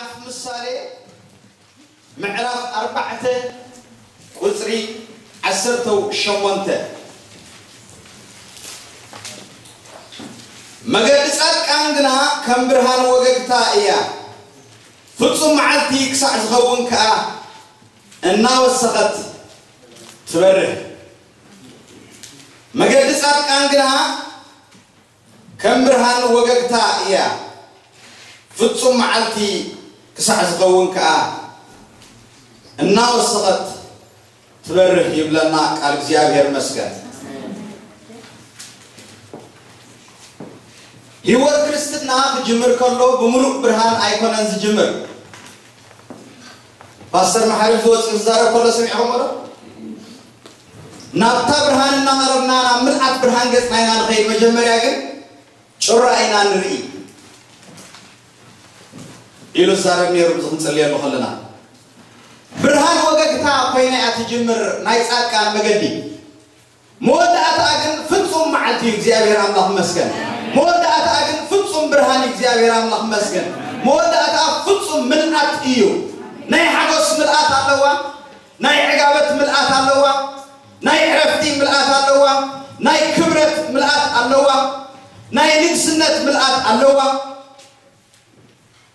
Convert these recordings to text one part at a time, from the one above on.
ምሳሌ ምዕራፍ ኣርባዕተ ቁጽሪ ዓሰርተ ሸሞንተ። መገዲ ጻድቃን ግና ከም ብርሃን ወገግታ እያ፣ ፍጹም መዓልቲ ክሳዕ ዝኸውን ከኣ እናወሰኸት ትበርህ። መገዲ ጻድቃን ግና ከም ብርሃን ወገግታ እያ፣ ፍጹም መዓልቲ ክሳዕ ዝኸውን ከኣ እናወሰኸት ትበርህ ይብለና ቃል እግዚኣብሔር ይመስገን። ህይወት ክርስትና ክጅምር ከሎ ብምሉእ ብርሃን ኣይኮነን ዝጅምር። ፓስተር መሓሪ ዝወፅእ ዝዛረብ ከሎ ስሚዕኹም ዶ? ናብታ ብርሃን እናቐረብና ናብ ምልኣት ብርሃን ገፅና ኢና ንኸይድ፣ መጀመርያ ግን ጭራ ኢና ንርኢ ኢሉ ዝዛረብ ነይሩ። እዚ ክንፅልየሉ ከለና ብርሃን ወገግታ ኮይና እያ ትጅምር ናይ ጻድቃን መገዲ። መወዳእታ ግን ፍጹም መዓልቲ እዩ። እግዚኣብሔር ኣምላኽ መስገን። መወዳእታ ግን ፍጹም ብርሃን እዩ። እግዚኣብሔር ኣምላኽ መስገን። መወዳእታ ፍጹም ምልኣት እዩ። ናይ ሓጎስ ምልኣት ኣለዋ፣ ናይ ዕጋበት ምልኣት ኣለዋ፣ ናይ ዕረፍቲ ምልኣት ኣለዋ፣ ናይ ክብረት ምልኣት ኣለዋ፣ ናይ ንግስነት ምልኣት ኣለዋ።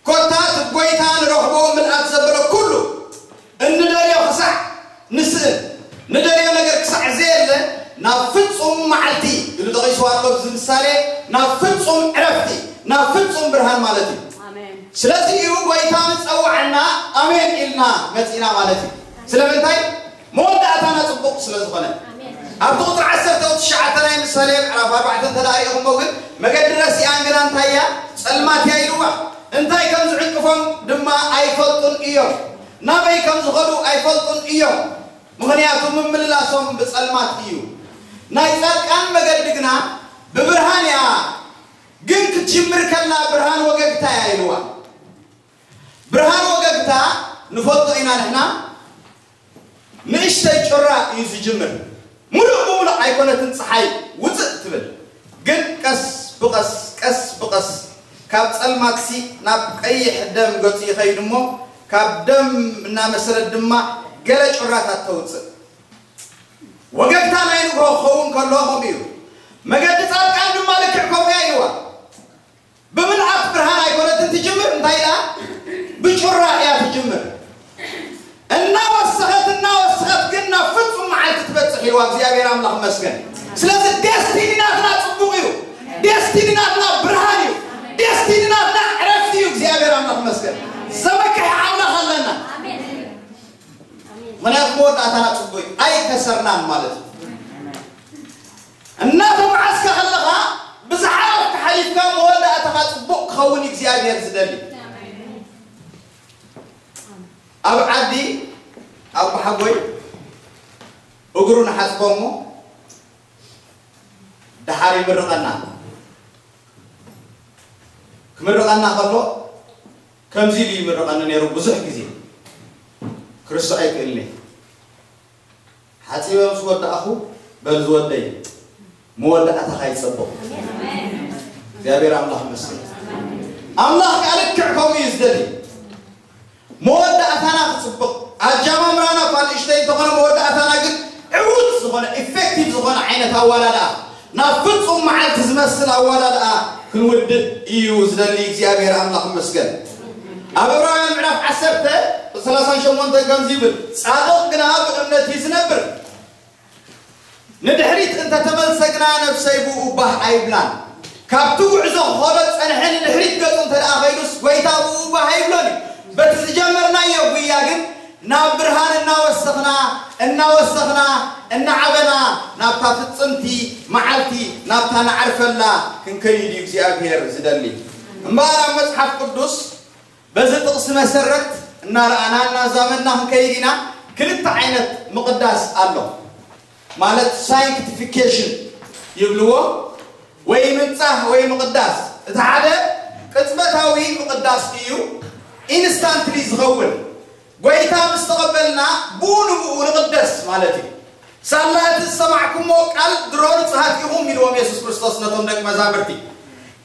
ኮታ እቲ ጎይታ ንረኽቦ ምልኣት ዘበለ ኩሉ እንደልዮ ክሳዕ ንስእል፣ ንደልዮ ነገር ክሳዕ ዘየለ ናብ ፍጹም መዓልቲ ኢሉ ጠቒስዋ ኣሎ። እዚ ምሳሌ ናብ ፍጹም ዕረፍቲ፣ ናብ ፍጹም ብርሃን ማለት እዩ። ኣሜን። ስለዚ እዩ ጎይታ ምጸዋዕና ኣሜን ኢልና መጺና ማለት እዩ። ስለምንታይ? መወዳእታና ጽቡቕ ስለ ዝኾነ። ኣብቲ ቁጽሪ ዓሰርተ ትሽዓተ ናይ ምሳሌ ምዕራፍ ኣርባዕተ እንተ ደኣ ርኢኹሞ ግን፣ መገዲ ረሲኣን ግና እንታይ እያ? ጸልማት እያ ኢልዋ። እንታይ ከም ዝዕንቅፎም ድማ ኣይፈልጡን እዮም። ናበይ ከም ዝኸዱ ኣይፈልጡን እዮም። ምኽንያቱ ምምልላሶም ብጸልማት እዩ። ናይ ጻድቃን መገዲ ግና ብብርሃን እያ፣ ግን ክትጅምር ከላ ብርሃን ወገግታ እያ ኢልዋ። ብርሃን ወገግታ ንፈልጦ ኢና ንሕና። ንእሽተይ ጩራ እዩ ዝጅምር። ሙሉእ ብሙሉእ ኣይኮነትን ጸሓይ ውጽእ ትብል። ግን ቀስ ብቐስ፣ ቀስ ብቐስ ካብ ጸልማትሲ ናብ ቀይሕ ደም ገጹ ይኸይድ እሞ፣ ካብ ደም እናመሰለት ድማ ገለ ጩራታት ተውጽእ። ወገግታ ናይ ንግሆ ክኸውን ከሎ ከምኡ እዩ። መገዲ ጻድቃን ድማ ልክዕ ከምኡ እያ ኢልዋ። ብምልኣት ብርሃን ኣይኮነትን ትጅምር፣ እንታይ ኢላ? ብጩራ እያ ትጅምር። እናወሰኸት፣ እናወሰኸት ግን ናብ ፍጹም መዓልቲ ትበጽሕ ኢልዋ። እግዚኣብሔር ኣምላኽ ይመስገን። ስለዚ ዴስቲኒ ናትና ጽቡቕ እዩ። ዴስቲኒ ናትና ብርሃን እዩ። ዴስቲኒ ናትና ዕረፍቲ እዩ። እግዚኣብሔር ኣምላኽ ይመስገን። ዘመክሕ ኣምላኽ ኣለና። ምኽንያቱ መወዳእታና ጽቡቕ እዩ። ኣይከሰርናን ማለት እዩ። እናተጓዓዝካ ከለኻ ብዝሓለፍካ ሓሊፍካ መወዳእታኻ ጽቡቕ ክኸውን እዩ እግዚኣብሔር ዝደሊ። ኣብ ዓዲ ኣቦሓጎይ እግሩ ንሓጽቦ እሞ ደሓር ይምርቐና። ክምርቐና ከሎ ከምዚ ኢሉ ይምርቐኒ ነይሩ። ብዙሕ ግዜ ክርስዖ ኣይክእልን እየ። ሓጺበ ምስ ወዳእኹ፣ በል ዝወደይ፣ መወዳእታኻ ይጸብቕ። እግዚኣብሔር ኣምላኽ ይመስገን። ኣምላኽ ከኣ ልክዕ ከምኡ እዩ ዝደሊ። መወዳእታና ክጽብቕ፣ ኣጀማምራና እኳ ንእሽተይ እንተኾነ፣ መወዳእታና ግን ዕዉት ዝኾነ፣ ኢፌክቲቭ ዝኾነ ዓይነት ኣዋዳድኣ፣ ናብ ፍጹም መዓልቲ ዝመስል ኣዋዳድኣ ክንውድእ እዩ ዝደሊ። እግዚኣብሔር ኣምላኽ ይመስገን። ኣብ ዕብራውያን ምዕራፍ ዓሰርተ ሰላሳን ሸሞንተን ከምዚ ይብል፣ ጻድቕ ግና ብእምነት እዩ ዝነብር። ንድሕሪት እንተ ተመልሰ ግና ነፍሰይ ብኡ ባህ ኣይብላን። ካብቲ ጉዕዞ ክኸዶ ዝጸንሐ ንድሕሪት ገጹ እንተ ደኣ ኸይዱስ፣ ጐይታ ብኡ ባህ ኣይብሎን እዩ። በቲ ዝጀመርናዮ ጉያ ግን ናብ ብርሃን እናወሰኽና፣ እናወሰኽና፣ እናዓበና ናብታ ፍጽምቲ መዓልቲ፣ ናብታ ንዓርፈላ ክንከይድ እዩ እግዚኣብሔር ዝደሊ። እምበኣር ኣብ መጽሓፍ ቅዱስ በዚ ጥቕሲ መሰረት እናረኣና እናዛመድና ክንከይድ ኢና። ክልተ ዓይነት ምቕዳስ ኣሎ። ማለት ሳንክቲፊኬሽን ይብልዎ፣ ወይ ምንጻህ ወይ ምቕዳስ። እቲ ሓደ ቅጽበታዊ ምቕዳስ እዩ፣ ኢንስታንትሊ ዝኸውን። ጐይታ ምስ ተቐበልና ብኡ ንብኡ ንቕደስ ማለት እዩ። ሳላ እቲ ዝሰማዕኩሞ ቃል ድሮ ንጹሃት ኢኹም ኢልዎም የሱስ ክርስቶስ ነቶም ደቂ መዛሙርቲ።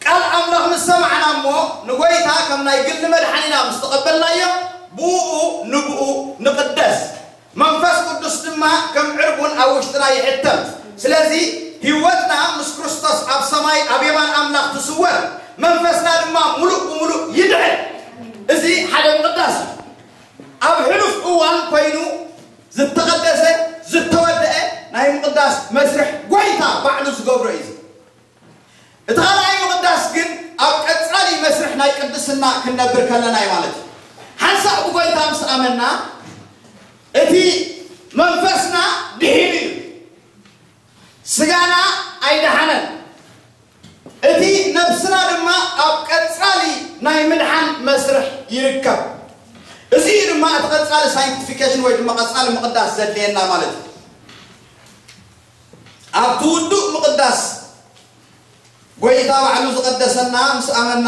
ቃል ኣምላኽ ምስ ሰማዕና እሞ ንጐይታ ከም ናይ ግሊ መድሓኒና ምስ ተቐበልናዮ፣ ብኡ ንብኡ ንቕደስ። መንፈስ ቅዱስ ድማ ከም ዕርቡን ኣብ ውሽጥና ይሕተም። ስለዚ ህይወትና ምስ ክርስቶስ ኣብ ሰማይ ኣብ የማን ኣምላኽ ትስወር፣ መንፈስና ድማ ሙሉእ ብሙሉእ ይድሕን። እዚ ሓደ ምቕዳስ እዩ። ኣብ ሕሉፍ እዋን ኮይኑ ዝተቐደሰ፣ ዝተወደአ ናይ ምቕዳስ መስርሕ ጎይታ ባዕሉ ዝገብሮ እዩ። እቲ ካልኣይ ምቕዳስ ግን ኣብ ቀጻሊ መስርሕ ናይ ቅድስና ክንነብር ከለና እዩ ማለት እዩ። ሓንሳእ ብጎይታ ምስ ኣመና እቲ መንፈስና ድሒኑ እዩ፣ ስጋና ኣይደሓነን። እቲ ነብስና ድማ ኣብ ቀጻሊ ናይ ምድሓን መስርሕ ይርከብ። እዚ እዩ ድማ እቲ ቀጻሊ ሳንክቲፊኬሽን ወይ ድማ ቀጻሊ ምቕዳስ ዘድልየና ማለት እዩ። ኣብቲ ውዱእ ምቕዳስ ጎይታ ባዕሉ ዝቐደሰና ምስ ኣመና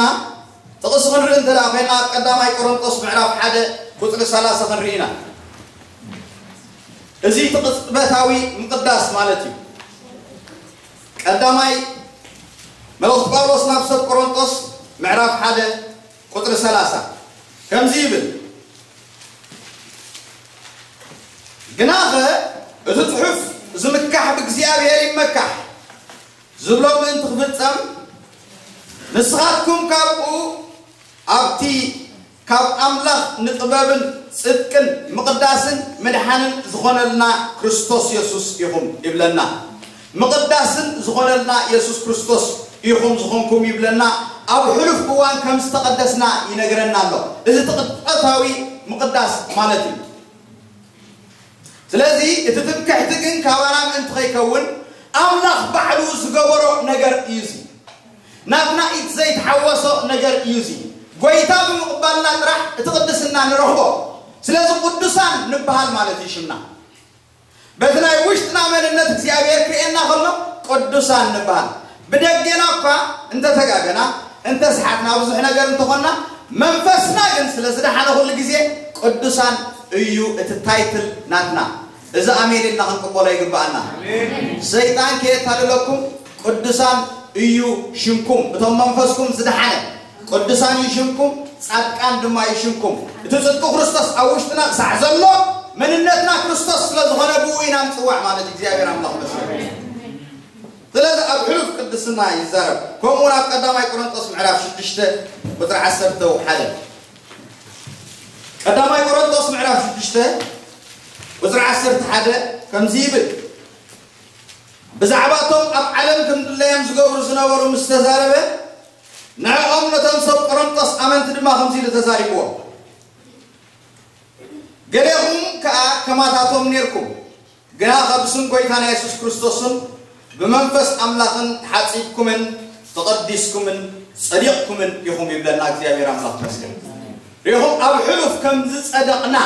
ጥቕሲ ክንርኢ እንተ ደኣ ኮይና ኣብ ቀዳማይ ቆሮንጦስ ምዕራፍ ሓደ ቁጽሪ ሰላሳ ክንርኢ ኢና። እዚ እቲ ቅጽበታዊ ምቕዳስ ማለት እዩ። ቀዳማይ መልእኽቲ ጳውሎስ ናብ ሰብ ቆሮንጦስ ምዕራፍ ሓደ ቁጽሪ ሰላሳ ከምዚ ይብል፣ ግናኸ እቲ ጽሑፍ ዝምካሕ ብእግዚኣብሔር ይመካሕ ዝብሎ ምእንቲ ክፍጸም፣ ንስኻትኩም ካብኡ ኣብቲ ካብ ኣምላኽ ንጥበብን ጽድቅን ምቕዳስን ምድሓንን ዝኾነልና ክርስቶስ የሱስ ኢኹም ይብለና። ምቕዳስን ዝኾነልና የሱስ ክርስቶስ ኢኹም ዝኾንኩም ይብለና። ኣብ ሕሉፍ እዋን ከም ዝተቐደስና ይነግረና ኣሎ። እዚ ቅጽበታዊ ምቕዳስ ማለት እዩ። ስለዚ እቲ ትምክሕቲ ግን ካባና ምእንቲ ከይከውን ኣምላኽ ባዕሉ ዝገበሮ ነገር እዩ። እዚ ናትና ኢድ ዘይተሓወሶ ነገር እዩ። እዚ ጎይታ ብምቕባልና ጥራሕ እቲ ቅድስና ንረኽቦ። ስለዚ ቅዱሳን ንበሃል ማለት እዩ ሽምና። በቲ ናይ ውሽጥና መንነት እግዚኣብሔር ክርእየና ከሎ ቅዱሳን ንበሃል። ብደጌና እኳ እንተተጋገና፣ እንተስሓትና፣ ብዙሕ ነገር እንተኾንና፣ መንፈስና ግን ስለ ዝደሓነ ኩሉ ግዜ ቅዱሳን እዩ እቲ ታይትል ናትና። እዚ ኣሜን ኢልና ክንቅበሎ ይግብኣና። ሰይጣን ከየታልለኩም ቅዱሳን እዩ ሽምኩም። እቶም መንፈስኩም ዝደሓነ ቅዱሳን እዩ ሽምኩም፣ ጻድቃን ድማ እዩ ሽምኩም። እቲ ጽድቂ ክርስቶስ ኣብ ውሽጥና ክሳዕ ዘሎ መንነትና ክርስቶስ ስለ ዝኾነ ብኡ ኢና ንጽዋዕ ማለት እዩ። እግዚኣብሔር ኣምላኽ ይመስገን። ስለዚ ኣብ ሕሉፍ ቅድስና ይዛረብ። ከምኡ እውን ኣብ ቀዳማይ ቆሮንቶስ ምዕራፍ ሽዱሽተ ቁጽሪ ዓሰርተ ሓደ፣ ቀዳማይ ቆሮንቶስ ምዕራፍ ሽዱሽተ ቁጽሪ ዓሰርተ ሓደ ከምዚ ይብል፣ ብዛዕባ እቶም ኣብ ዓለም ከም ድለዮም ዝገብሩ ዝነበሩ ምስ ተዛረበ፣ ንዕኦም ነቶም ሰብ ቆሮንቶስ ኣመንቲ ድማ ከምዚ ኢሉ ተዛሪብዎም፣ ገሌኹም ከኣ ከማታቶም ኔርኩም፣ ግና ከብስም ጎይታና የሱስ ክርስቶስን ብመንፈስ ኣምላኽን ተሓጺብኩምን ተቐዲስኩምን ጸዲቕኩምን ኢኹም ይብለና እግዚኣብሔር ኣምላኽ መስገን። ሪኹም ኣብ ሕሉፍ ከም ዝጸደቕና፣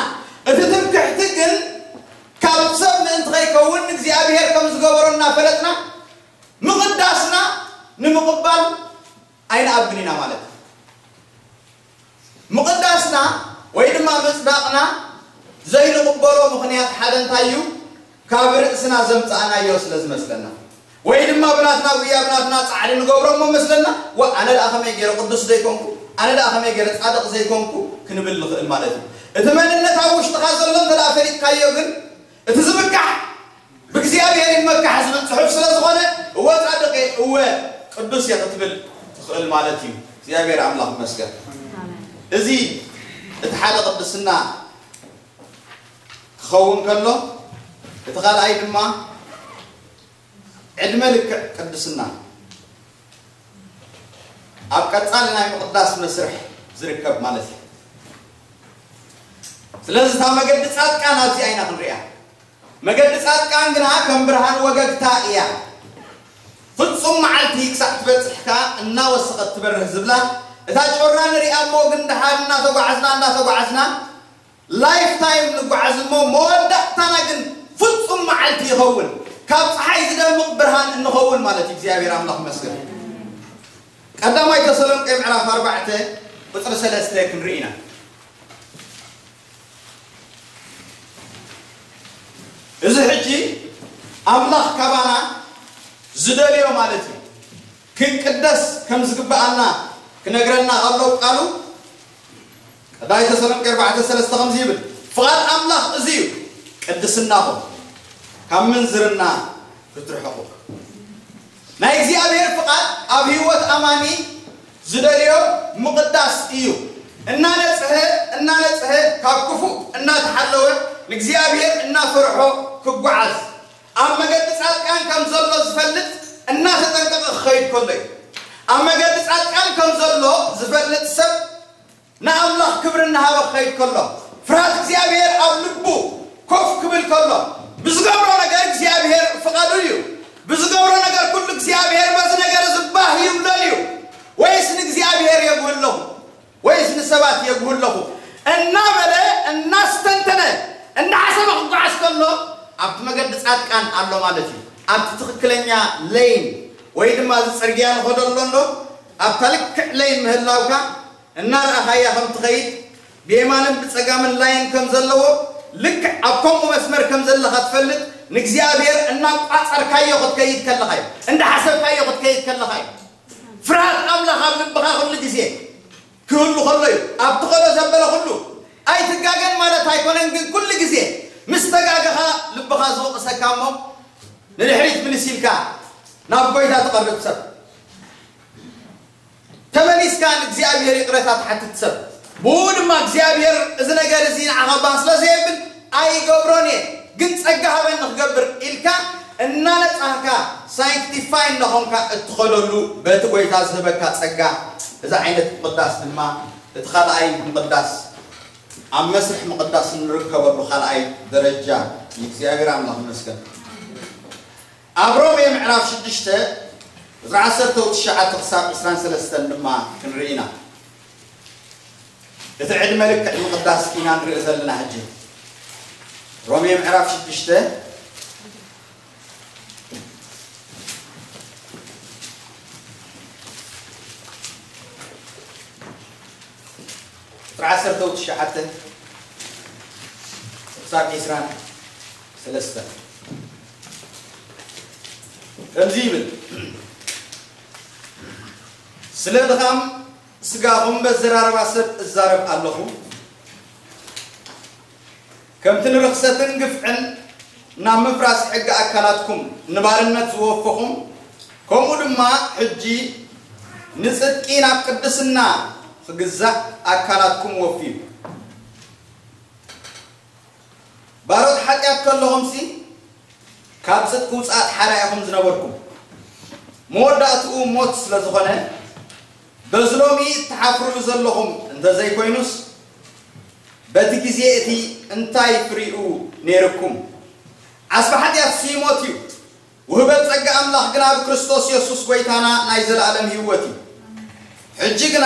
እቲ ትምክሕቲ ግን ካብ ሰብ ምእንቲ ከይከውን እግዚኣብሔር ከም ዝገበሮ እናፈለጥና ምቕዳስና ንምቕባል ኣይንኣብን ኢና ማለት እዩ። ምቕዳስና ወይ ድማ ምጽዳቕና ዘይንቕበሎ ምኽንያት ሓደ እንታይ እዩ? ካብ ርእስና ዘምጻእናዮ ስለ ዝመስለና፣ ወይ ድማ ብናትና ጉያ ብናትና ጻዕሪ ንገብሮ እሞ መስለና፣ ዋ ኣነ ደኣ ከመይ ገይረ ቅዱስ ዘይኮንኩ፣ ኣነ ደኣ ከመይ ገይረ ጻድቕ ዘይኮንኩ ክንብል ንኽእል ማለት እዩ። እቲ መንነት ኣብ ውሽጥኻ ዘሎ እንተ ደኣ ፈሊጥካዮ ግን፣ እቲ ዝምካሕ ብእግዚኣብሔር ይመካሕ ዝብል ጽሑፍ ስለ ዝኾነ፣ እወ ጻድቕ እየ፣ እወ ቅዱስ እየ ክትብል ትኽእል ማለት እዩ። እግዚኣብሔር ኣምላኽ ይመስገን። እዚ እቲ ሓደ ቅድስና ክኸውን ከሎ፣ እቲ ካልኣይ ድማ ዕድመ ልክዕ ቅድስና ኣብ ቀጻሊ ናይ ምቕዳስ መስርሕ ዝርከብ ማለት እዩ። ስለዚ እታ መገዲ ጻድቃን ኣብዚኣ ኢና ክንሪኣ። መገዲ ጻድቃን ግና ከም ብርሃን ወገግታ እያ። ፍጹም መዓልቲ ክሳዕ ትበጽሕ ከኣ እናወሰኸት ትበርህ ዝብላ፣ እታ ጮራ ንሪኣ እሞ ግን ደሓር እናተጓዓዝና እናተጓዓዝና ላይፍ ታይም ንጓዓዝ እሞ መወዳእታና ግን ፍጹም መዓልቲ ይኸውን፣ ካብ ጸሓይ ዝደምቕ ብርሃን እንኸውን ማለት እዩ። እግዚኣብሔር ኣምላኽ ይመስገን። ቀዳማይ ተሰሎንቄ ምዕራፍ ኣርባዕተ ቁጽሪ ሰለስተ ክንርኢ ኢና። እዚ ሕጂ ኣምላኽ ካባና ዝደልዮ ማለት እዩ። ክንቅደስ ከም ዝግብኣና ክነግረና ከሎ ቃሉ፣ ራእይ ተሰሎንቄ ኣርባዕተ ሰለስተ ከምዚ ይብል፣ ፍቓድ ኣምላኽ እዚ እዩ፣ ቅድስናኹም ካብ ምንዝርና ክትርሕቑ። ናይ እግዚኣብሔር ፍቓድ ኣብ ህይወት ኣማኒ ዝደልዮ ምቕዳስ እዩ። እናነጽሀ እናነጽሀ፣ ካብ ክፉእ እናተሓለወ፣ ንእግዚኣብሔር እናፈርሖ ክጓዓዝ፣ ኣብ መገዲ ጻድቃን ከም ዘሎ ዝፈልጥ እናተጠንቀቐ ክኸይድ ከሎ እዩ። ኣብ መገዲ ጻድቃን ከም ዘሎ ዝፈልጥ ሰብ ንኣምላኽ ክብሪ እናሃበ ክኸይድ ከሎ፣ ፍርሃት እግዚኣብሔር ኣብ ልቡ ኮፍ ክብል ከሎ፣ ብዝገብሮ ነገር እግዚኣብሔር ፍቓዱ እዩ። ብዝገብሮ ነገር ኩሉ እግዚኣብሔር በዚ ነገር ዝባህ ይብለል እዩ። ወይስ ንእግዚኣብሔር የጉህ ኣለኹ? ወይስ ንሰባት የጉህ ኣለኹ? እናበለ እናስተንተነ እናሓሰበ ክጓዓዝ ከሎ፣ ኣብቲ መገዲ ጻድቃን ኣሎ ማለት እዩ። ኣብቲ ትኽክለኛ ለይን ወይ ድማ እዚ ጽርግያ ንኸዶ ኣሎ እንዶ፣ ኣብታ ልክዕ ለይን ምህላውካ እናረኣኻያ ከም ትኸይድ፣ ብየማንን ብጸጋምን ላይን ከም ዘለዎ፣ ልክዕ ኣብ ከምኡ መስመር ከም ዘለኻ ትፈልጥ፣ ንእግዚኣብሔር እናቋጸርካዮ ክትከይድ ከለኻ እዩ። እንዳሓሰብካዮ ክትከይድ ከለኻ እዩ። ፍርሃት ኣምላኽ ኣብ ልብኻ ኩሉ ግዜ ክህሉ ከሎ እዩ። ኣብ ትኸዶ ዘበለ ኩሉ ኣይትጋገን ማለት ኣይኮነን፣ ግን ኩሉ ግዜ ምስ ተጋገኻ ልብኻ ዝወቕሰካ እሞ ንድሕሪት ምልስ ኢልካ ናብ ጎይታ ትቐርብ ሰብ፣ ተመሊስካ ንእግዚኣብሔር ይቕረታ ትሓትት ሰብ፣ ብኡ ድማ እግዚኣብሔር እዚ ነገር እዚ ንዓኻ ባህ ስለ ዘየብል ኣይገብሮን እየ፣ ግን ጸጋ ሃበኒ ክገብር ኢልካ እናነጻህካ፣ ሳንክቲፋይ እናኾንካ እትኸደሉ በቲ ጎይታ ዝህበካ ጸጋ። እዚ ዓይነት ምቕዳስ ድማ እቲ ካልኣይ ምቕዳስ፣ ኣብ መስርሕ ምቕዳስ እንርከበሉ ካልኣይ ደረጃ እዩ። እግዚኣብሔር ኣምላኽ ይመስገን። ኣብ ሮሜ ምዕራፍ ሽዱሽተ ቁጽሪ ዓሰርተ ትሽዓተ ክሳብ ዕስራን ሰለስተን ድማ ክንርኢ ኢና። እቲ ዕድመ ልክዕ ምቕዳስ ኢና ንርኢ ዘለና። ሕጂ ሮሜ ምዕራፍ ሽዱሽተ ቁጽሪ ዓሰርተ ትሽዓተ ክሳብ ዕስራን ሰለስተን ከምዚ ይብል፣ ስለ ድኻም ስጋኹም በዘራርባ ሰብ እዛረብ ኣለኹ፣ ከምቲ ንርኽሰትን ግፍዕን ናብ ምፍራስ ሕጊ ኣካላትኩም ንባርነት ዝወፈኹም፣ ከምኡ ድማ ሕጂ ንጽድቂ ናብ ቅድስና ክግዛእ ኣካላትኩም ወፍዩ። ባሮት ሓጢኣት ከለኹምሲ ካብ ጽድቂ ውጽኣት ሓራ ኢኹም ዝነበርኩም። መወዳእትኡ ሞት ስለ ዝኾነ፣ በዚ ሎሚ እትሓፍሩሉ ዘለኹም እንተዘይኮይኑስ፣ በቲ ግዜ እቲ እንታይ ፍሪኡ ነይርኩም? ዓስቢ ሓጢኣትሲ ሞት እዩ። ውህበት ጸጋ ኣምላኽ ግና ብክርስቶስ የሱስ ጐይታና ናይ ዘለኣለም ህይወት እዩ። ሕጂ ግና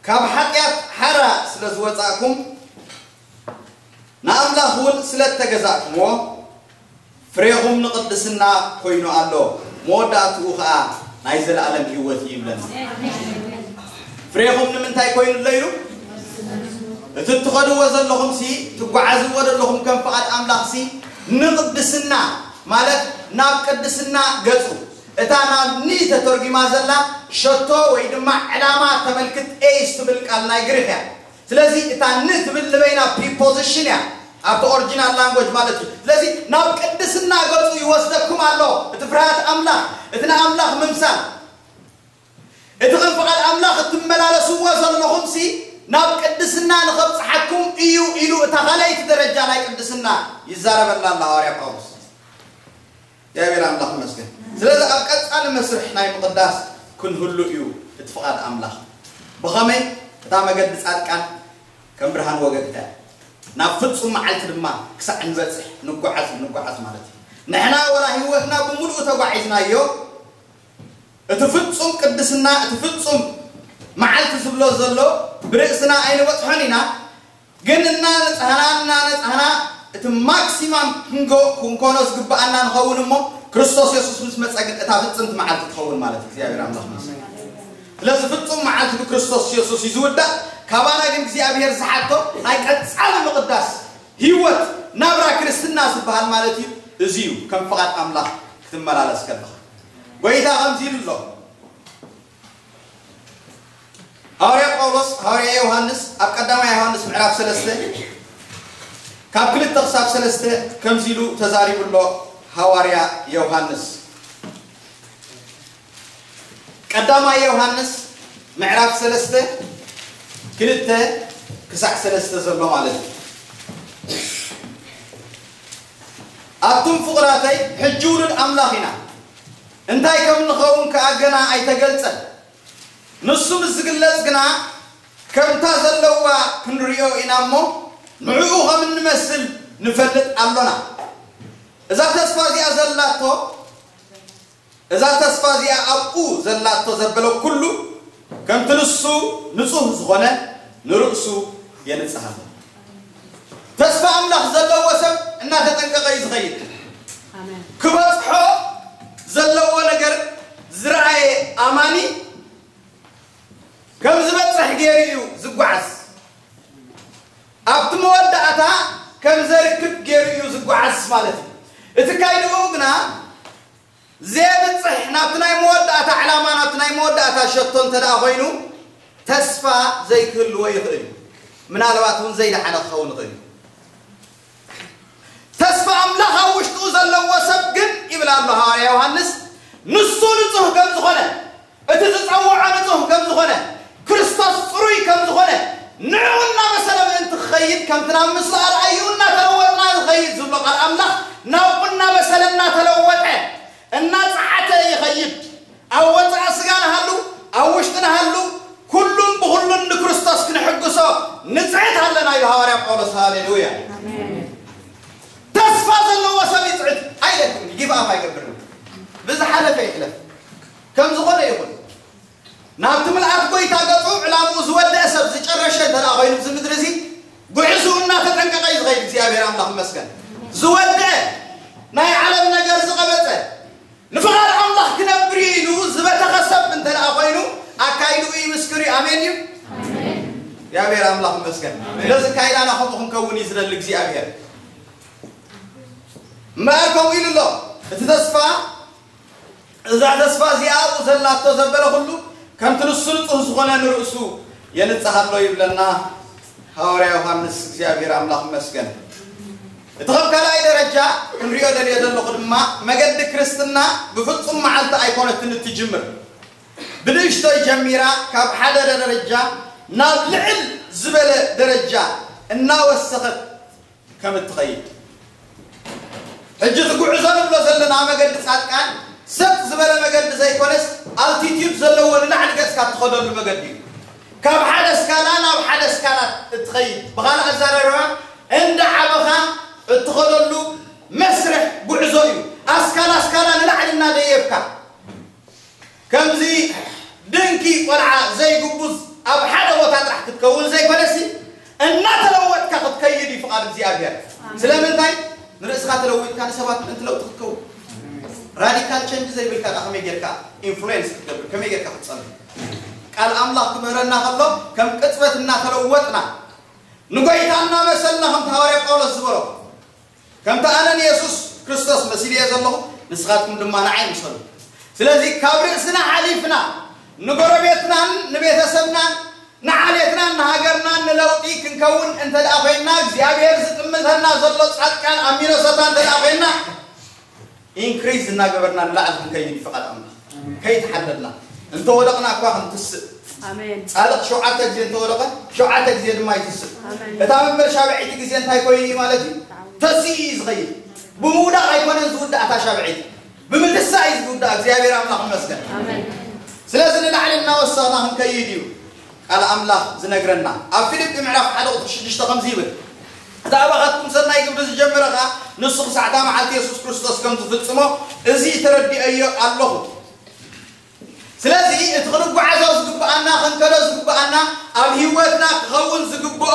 ካብ ሓጢኣት ሓራ ስለ ዝወጻእኩም፣ ንኣምላኽ እውን ስለ እተገዛእኩምዎ፣ ፍሬኹም ንቕድስና ኮይኑ ኣሎ፣ መወዳእትኡ ኸኣ ናይ ዘለኣለም ህይወት እዩ ይብለና። ፍሬኹም ንምንታይ ኮይኑ ኣሎ ኢሉ? እቲ እትኸድዎ ዘለኹምሲ፣ ትጓዓዝዎ ዘለኹም ከም ፍቓድ ኣምላኽሲ፣ ንቕድስና ማለት ናብ ቅድስና ገጹ። እታ ናብ ን ተተርጒማ ዘላ ሸቶ ወይ ድማ ዕላማ ተመልክት ኤይስ ትብል ቃል ናይ ግሪኽ እያ። ስለዚ እታ ን ትብል ንበይና ፕሪፖዚሽን እያ፣ ኣብቲ ኦሪጂናል ላንጉጅ ማለት እዩ። ስለዚ ናብ ቅድስና ገጹ ይወስደኩም ኣሎ። እቲ ፍርሃት ኣምላኽ፣ እቲ ንኣምላኽ ምምሳል፣ እቲ ከም ፍቓድ ኣምላኽ እትመላለስዎ ዘለኹምሲ ናብ ቅድስና ንኸብጽሓኩም እዩ ኢሉ እታ ካልኣይቲ ደረጃ ናይ ቅድስና ይዛረበና ኣሎ ሃዋርያ ጳውሎስ። እግዚኣብሔር ኣምላኽ ይመስገን። ስለዚ ኣብ ቀጻሊ መስርሕ ናይ ምቕዳስ ክንህሉ እዩ እቲ ፍቓድ ኣምላኽ። ብኸመይ? እታ መገዲ ጻድቃን ከም ብርሃን ወገግታ እያ። ናብ ፍጹም መዓልቲ ድማ ክሳዕ ንበጽሕ ንጓዓዝ፣ ንጓዓዝ ማለት እዩ። ንሕና ወላ ህይወትና ብምሉኡ ተጓዒዝናዮ፣ እቲ ፍጹም ቅድስና፣ እቲ ፍጹም መዓልቲ ዝብሎ ዘሎ ብርእስና ኣይንበጽሖን ኢና። ግን እናነጻህና፣ እናነጻህና እቲ ማክሲማም ክንጎ-፣ ክንኮኖ ዝግብኣና ንኸውን እሞ፣ ክርስቶስ የሱስ ምስ መጸ ግን እታ ፍጽምቲ መዓልቲ ትኸውን ማለት እዩ። እግዚኣብሔር ኣምላኽ ይመስገን። ስለዚ ፍጹም መዓልቲ ብክርስቶስ የሱስ እዩ ዝውዳእ። ካባና ግን እግዚኣብሔር ዝሓቶ ናይ ቀጻሊ ምቕዳስ ህይወት፣ ናብራ ክርስትና ዝበሃል ማለት እዩ። እዚ እዩ ከም ፍቓድ ኣምላኽ ክትመላለስ ከለኻ። ጐይታ ከምዚ ኢሉ ኣሎ። ሃዋርያ ጳውሎስ፣ ሃዋርያ ዮሃንስ ኣብ ቀዳማይ ዮሃንስ ምዕራፍ ሰለስተ ካብ ክልተ ክሳብ ሰለስተ ከምዚ ኢሉ ተዛሪቡ ኣሎ። ሃዋርያ ዮሃንስ፣ ቀዳማይ ዮሃንስ ምዕራፍ ሰለስተ ክልተ ክሳዕ ሰለስተ ዘሎ ማለት እዩ። ኣቱም ፍቑራተይ፣ ሕጂ ውሉድ ኣምላኽ ኢና፣ እንታይ ከም ንኸውን ከኣ ገና ኣይተገልጸን። ንሱ ምስ ዝግለጽ ግና፣ ከምታ ዘለዋ ክንርእዮ ኢና እሞ፣ ንዕኡ ከም እንመስል ንፈልጥ ኣሎና። እዛ ተስፋ እዚኣ ዘላቶ፣ እዛ ተስፋ እዚኣ ኣብኡ ዘላቶ ዘበለ ኩሉ፣ ከምቲ ንሱ ንጹህ ዝኾነ፣ ንርእሱ የንጽሃሉ። ተስፋ ኣምላኽ ዘለዎ ሰብ እናተጠንቀቐ እዩ ዝኸይድ። ኣሜን። ክበጽሖ ዘለዎ ነገር ዝረኣየ ኣማኒ ከም ዝበጽሕ ገይሩ እዩ ዝጓዓዝ። ኣብቲ መወዳእታ ከም ዘርክብ ገይሩ እዩ ዝጓዓዝ ማለት እዩ። እቲ ካይድኡ ግና ዘየብጽሕ፣ ናብቲ ናይ መወዳእታ ዕላማ፣ ናብቲ ናይ መወዳእታ ሸቶ እንተ ደኣ ኮይኑ፣ ተስፋ ዘይክህልዎ ይኽእል እዩ። ምናልባት እውን ዘይደሓነ ክኸውን ይኽእል እዩ። ተስፋ ኣምላኽ ኣብ ውሽጡ ዘለዎ ሰብ ግን፣ ይብል ኣሎ ሃዋርያ ዮሃንስ፣ ንሱ ንጹህ ከም ዝኾነ፣ እቲ ዝጸውዖ ንጹህ ከም ዝኾነ፣ ክርስቶስ ጽሩይ ከም ዝኾነ፣ ንዕኡ እናመሰለ ምእንቲ ክኸይድ፣ ከምቲ ናብ ምስሉ ኣርኣይኡ እናተለወጥና ንኸይድ ዝብሎ ቃል ኣምላኽ፣ ናብኡ እናመሰለ እናተለወጠ፣ እናጸዓተ ይኸይድ። ኣብ ወጻኢ ስጋ ንሃሉ፣ ኣብ ውሽጢ ንሃሉ፣ ኩሉን ብኹሉን ንክርስቶስ ክንሕግሶ ንጽዕት ኣለና ኢሉ ሃዋርያ ጳውሎስ። ሃሌሉያ። ኣሜን። ተስፋ ዘለዎ ሰብ ይጽዕት። ኣይደክምን፣ ጊቭ ኣፕ ኣይገብርን። ብዝሓለፈ ይሕለፍ። ከም ዝኾነ ይኹን። ናብቲ ምልኣት ጎይታ ገጹ ዕላምኡ ዝወደአ ሰብ ዝጨረሸ እንተ ደኣ ኮይኑ፣ እዚ ምድሪ እዚ ጉዕዝኡ እናተጠንቀቐ እዩ ዝኸይድ። እግዚኣብሔር ኣምላኽ ይመስገን። ዝወደአ፣ ናይ ዓለም ነገር ዝቐበጸ፣ ንፍቓድ ኣምላኽ ክነብር እዩ ኢሉ ዝበተኸ ሰብ እንተ ደኣ ኮይኑ፣ ኣካይድኡ ይምስክር እዩ። ኣሜን እዩ። እግዚኣብሔር ኣምላኽ ይመስገን። ስለዚ ኣካይዳና ከምኡ ክንከውን እዩ ዝደሊ እግዚኣብሔር። እምበኣር ከምኡ ኢሉ ኣሎ፣ እቲ ተስፋ፣ እዛ ተስፋ እዚኣ ኣብኡ ዘላቶ ዘበለ ኩሉ፣ ከምቲ ንሱ ንጹህ ዝኾነ ንርእሱ የንጽሃሎ ይብለና ሃዋርያ ዮሃንስ። እግዚኣብሔር ኣምላኽ ይመስገን። እቲ ከም ካልኣይ ደረጃ ክንሪኦ ደልየ ዘለኹ ድማ፣ መገዲ ክርስትና ብፍጹም መዓልቲ ኣይኮነትን እትጅምር። ብንእሽቶይ ጀሚራ፣ ካብ ሓደ ደረጃ ናብ ልዕል ዝበለ ደረጃ እናወሰኸት ከም እትኸይድ። ሕጂ እቲ ጉዕዞ ንብሎ ዘለና መገዲ ጻድቃን ሰጥ ዝበለ መገዲ ዘይኮነስ፣ ኣልቲቲዩድ ዘለዎ ንላዕሊ ገጽካ እትኸደሉ መገዲ እዩ። ካብ ሓደ እስካላ ናብ ሓደ እስካላ እትኸይድ፣ ብኻልእ ኣዘራርባ እንዳ ዓበኻ እትኸደሉ መስርሕ ጉዕዞ እዩ። ኣስካላ ኣስካላ ንላዕሊ እናደየብካ፣ ከምዚ ድንኪ ቆልዓ ዘይግቡዝ ኣብ ሓደ ቦታ ጥራሕ ክትከውን ዘይኮነሲ፣ እናተለወጥካ ክትከይድ እዩ ፍቓድ እግዚኣብሔር። ኣሜን። ስለምንታይ? ንርእስኻ ተለዊጥካ ንሰባት ምእንቲ ለውጢ ክትከውን። ራዲካል ቸንጅ ዘይብልካ ከኣ ከመይ ጌርካ ኢንፍሉዌንስ ክትገብር፣ ከመይ ጌርካ ክትጸልይ? ቃል ኣምላኽ ክምህረና ከሎ፣ ከም ቅጽበት እናተለወጥና፣ ንጎይታ እናመሰልና፣ ከምቲ ሃዋርያ ጳውሎስ ዝበሎ፣ ከምቲ ኣነ ንየሱስ ክርስቶስ መሲለዮ ዘለኹ፣ ንስኻትኩም ድማ ንዓይ ምሰሉ። ስለዚ ካብ ርእስና ሓሊፍና ንጎረቤትናን ንቤተሰብናን ንዓሌትናን ንሃገርናን ንለውጢ ክንከውን እንተ ደኣ ኮይንና፣ እግዚኣብሔር ዝጥምተና ዘሎ ጻድቃን ኣብ ሚነሶታ እንተ ደኣ ኮይንና፣ ኢንክሪዝ እናገበርና ንላዕሊ ክንከይድ እዩ ፍቓድ ኣምላኽ። ከይተሓለልና፣ እንተ ወደቕና እኳ ክንትስእ። ኣሜን። ጻድቕ ሸውዓተ ግዜ እንተ ወደቐ፣ ሸውዓተ ግዜ ድማ ይትስእ። ኣሜን። እታ መበል ሻብዐይቲ ግዜ እንታይ ኮይኑ እዩ ማለት እዩ? ተሲኡ እዩ ዝኸይድ። ብምውዳቕ ኣይኮነን ዝውዳእ እታ ሻብዐይቲ። ብምትሳእ እዩ ዝውዳእ። እግዚኣብሔር ኣምላኽ ይመስገን። ኣሜን። ስለዚ ንላዕሊ እናወሰኽና ክንከይድ እዩ ቃል ኣምላኽ ዝነግረና። ኣብ ፊልጲ ምዕራፍ ሓደ ቁጽሪ ሽዱሽተ ከምዚ ይብል፣ ብዛዕባኻትኩም ሰናይ ግብሪ ዝጀመረ ኸኣ ንሱ ክሳዕ እታ መዓልቲ የሱስ ክርስቶስ ከም ዝፍጽሞ እዚ ተረዲኦዮ ኣለኹ። ስለዚ እቲ ክንጓዓዞ ዝግብኣና፣ ክንከዶ ዝግብኣና፣ ኣብ ህይወትና ክኸውን ዝግብኦ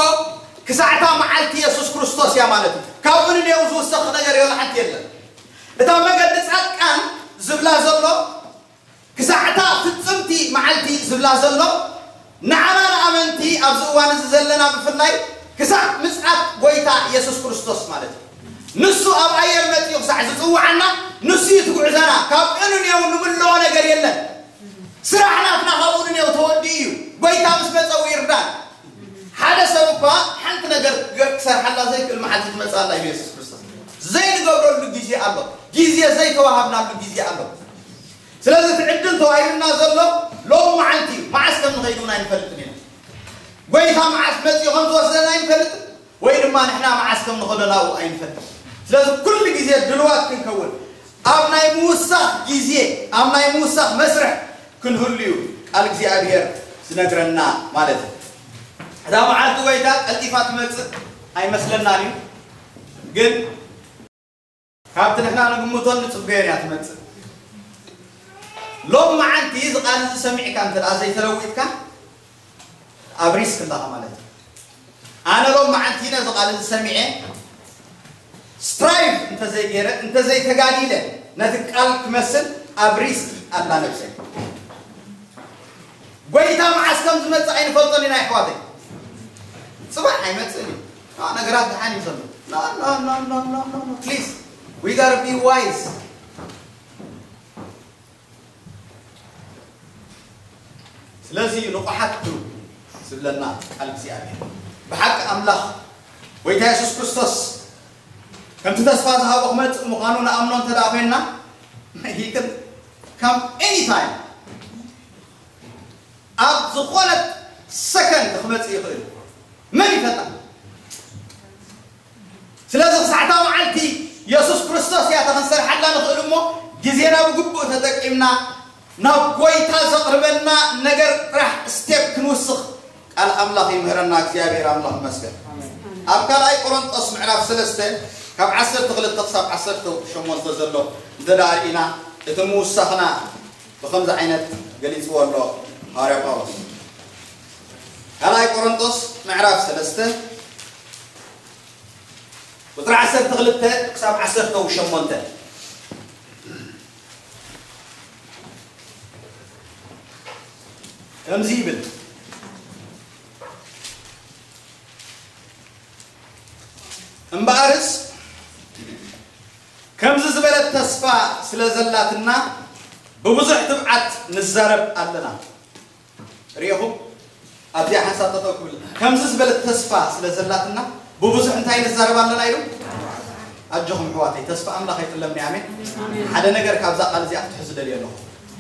ክሳዕ እታ መዓልቲ የሱስ ክርስቶስ እያ ማለት እዩ። ካብኡ ንኔው ዝውሰኽ ነገር የለ፣ ሓንቲ የለን። እታ መገዲ ጻድቃን ዝብላ ዘሎ፣ ክሳዕ እታ ፍጽምቲ መዓልቲ ዝብላ ዘሎ፣ ንዓና ንኣመንቲ ኣብዚ እዋን እዚ ዘለና ብፍላይ ክሳዕ ምጽኣት ጎይታ የሱስ ክርስቶስ ማለት እዩ። ንሱ ኣብ ኣየር መጺኡ ክሳዕ ዝጽውዓና፣ ንሱ እዩ እቲ ጉዕዞና። ካብ ቀንኔው ንምልኦ ነገር የለን። ስራሕ ናትና ካብኡ ንኔው ተወዲኡ እዩ። ጎይታ ምስ መጸ ይርዳን። ሓደ ሰብ እኳ ሓንቲ ነገር ክሰርሓላ ዘይክእል መዓልቲ ትመጽእ ኣላ ኢሉ የሱስ ክርስቶስ። ዘይንገብረሉ ግዜ ኣሎ። ግዜ ዘይተዋሃብናሉ ግዜ ኣሎ። ስለዚ እቲ ዕድል ተዋሂብና ዘሎ ሎም መዓልቲ እዩ። መዓስ ከም ንኸይድ እውን ኣይንፈልጥን ኢና። ጎይታ መዓስ መጺኡ ከም ዝወስደና ኣይንፈልጥን፣ ወይ ድማ ንሕና መዓስ ከም ንኸዶ ናብኡ ኣይንፈልጥን። ስለዚ ኩሉ ግዜ ድልዋት ክንከውን፣ ኣብ ናይ ምውሳኽ ግዜ፣ ኣብ ናይ ምውሳኽ መስርሕ ክንህሉ እዩ ቃል እግዚኣብሔር ዝነግረና ማለት እዩ። እዛ መዓልቲ ጎይታ ቀልጢፋ ትመጽእ ኣይመስለናን እዩ፣ ግን ካብቲ ንሕና ንግምቶን ንጽበዮን እያ ትመጽእ። ሎም መዓልቲ እዚ ቃል እዚ ሰሚዕካ እንተ ደኣ ዘይተለዊጥካ ኣብ ሪስክ ኣለኻ ማለት እዩ። ኣነ ሎም መዓልቲ ነዚ ቃል እዚ ሰሚዐ ስትራይቭ እንተዘይገይረ እንተዘይተጋዲለ ነቲ ቃል ክመስል ኣብ ሪስክ ኣላ ነብሰይ። ጎይታ መዓስ ከም ዝመጽእ ኣይንፈልጦን ኢና ኣሕዋተይ። ጽባሕ ኣይመጽእን እዩ። ኖ፣ ነገራት ደሓን እዩ ዘሎ። No, no, no, no, no, no, no. Please, we gotta be wise. ስለዚ ንቑሓት ኩኑ ዝብለና ቃል እግዚኣብሔር። ብሓቂ ኣምላኽ ጎይታ የሱስ ክርስቶስ ከምቲ ተስፋ ዝሃቦ ክመጽእ ምዃኑ ንኣምኖ እንተ ደኣ ኮይንና፣ he can come anytime። ኣብ ዝኾነት ሰከንድ ክመጽእ ይኽእል። መን ይፈልጣ? ስለዚ ክሳዕታ መዓልቲ የሱስ ክርስቶስ እያ ተኸንሰርሓላ ንኽእል እሞ፣ ግዜና ብግቡእ ተጠቂምና ናብ ጎይታ ዘቕርበና ነገር ጥራሕ ስቴፕ ክንውስኽ ቃል ኣምላኽ ይምህረና። እግዚኣብሔር ኣምላኽ ይመስገን። ኣብ ካልኣይ ቆሮንጦስ ምዕራፍ ሰለስተ ካብ ዓሰርተ ክልተ ክሳብ ዓሰርተ ሸሞንተ ዘሎ እንተ ደኣ ርኢና፣ እቲ ምውሳኽና ብኸምዚ ዓይነት ገሊጽዎ ኣሎ ሃዋርያ ጳውሎስ። ካልኣይ ቆሮንጦስ ምዕራፍ ሰለስተ ቁጽሪ ዓሰርተ ክልተ ክሳብ ዓሰርተ ሸሞንተ ከምዚ ይብል። እምበኣርስ ከምዚ ዝበለት ተስፋ ስለ ዘላትና ብብዙሕ ትብዓት ንዛረብ ኣለና። ርኢኹም ኣብዚኣ ሓንሳብ ጠጠው ክብል። ከምዚ ዝበለት ተስፋ ስለ ዘላትና ብብዙሕ እንታይ ንዛረብ ኣለና ኢሉ? ኣጆኹም ኣሕዋተይ፣ ተስፋ ኣምላኽ ኣይጥለምኒ። ኣሜን። ሓደ ነገር ካብዛ ቃል እዚኣ ክትሕዙ ደልየ ኣለኹ።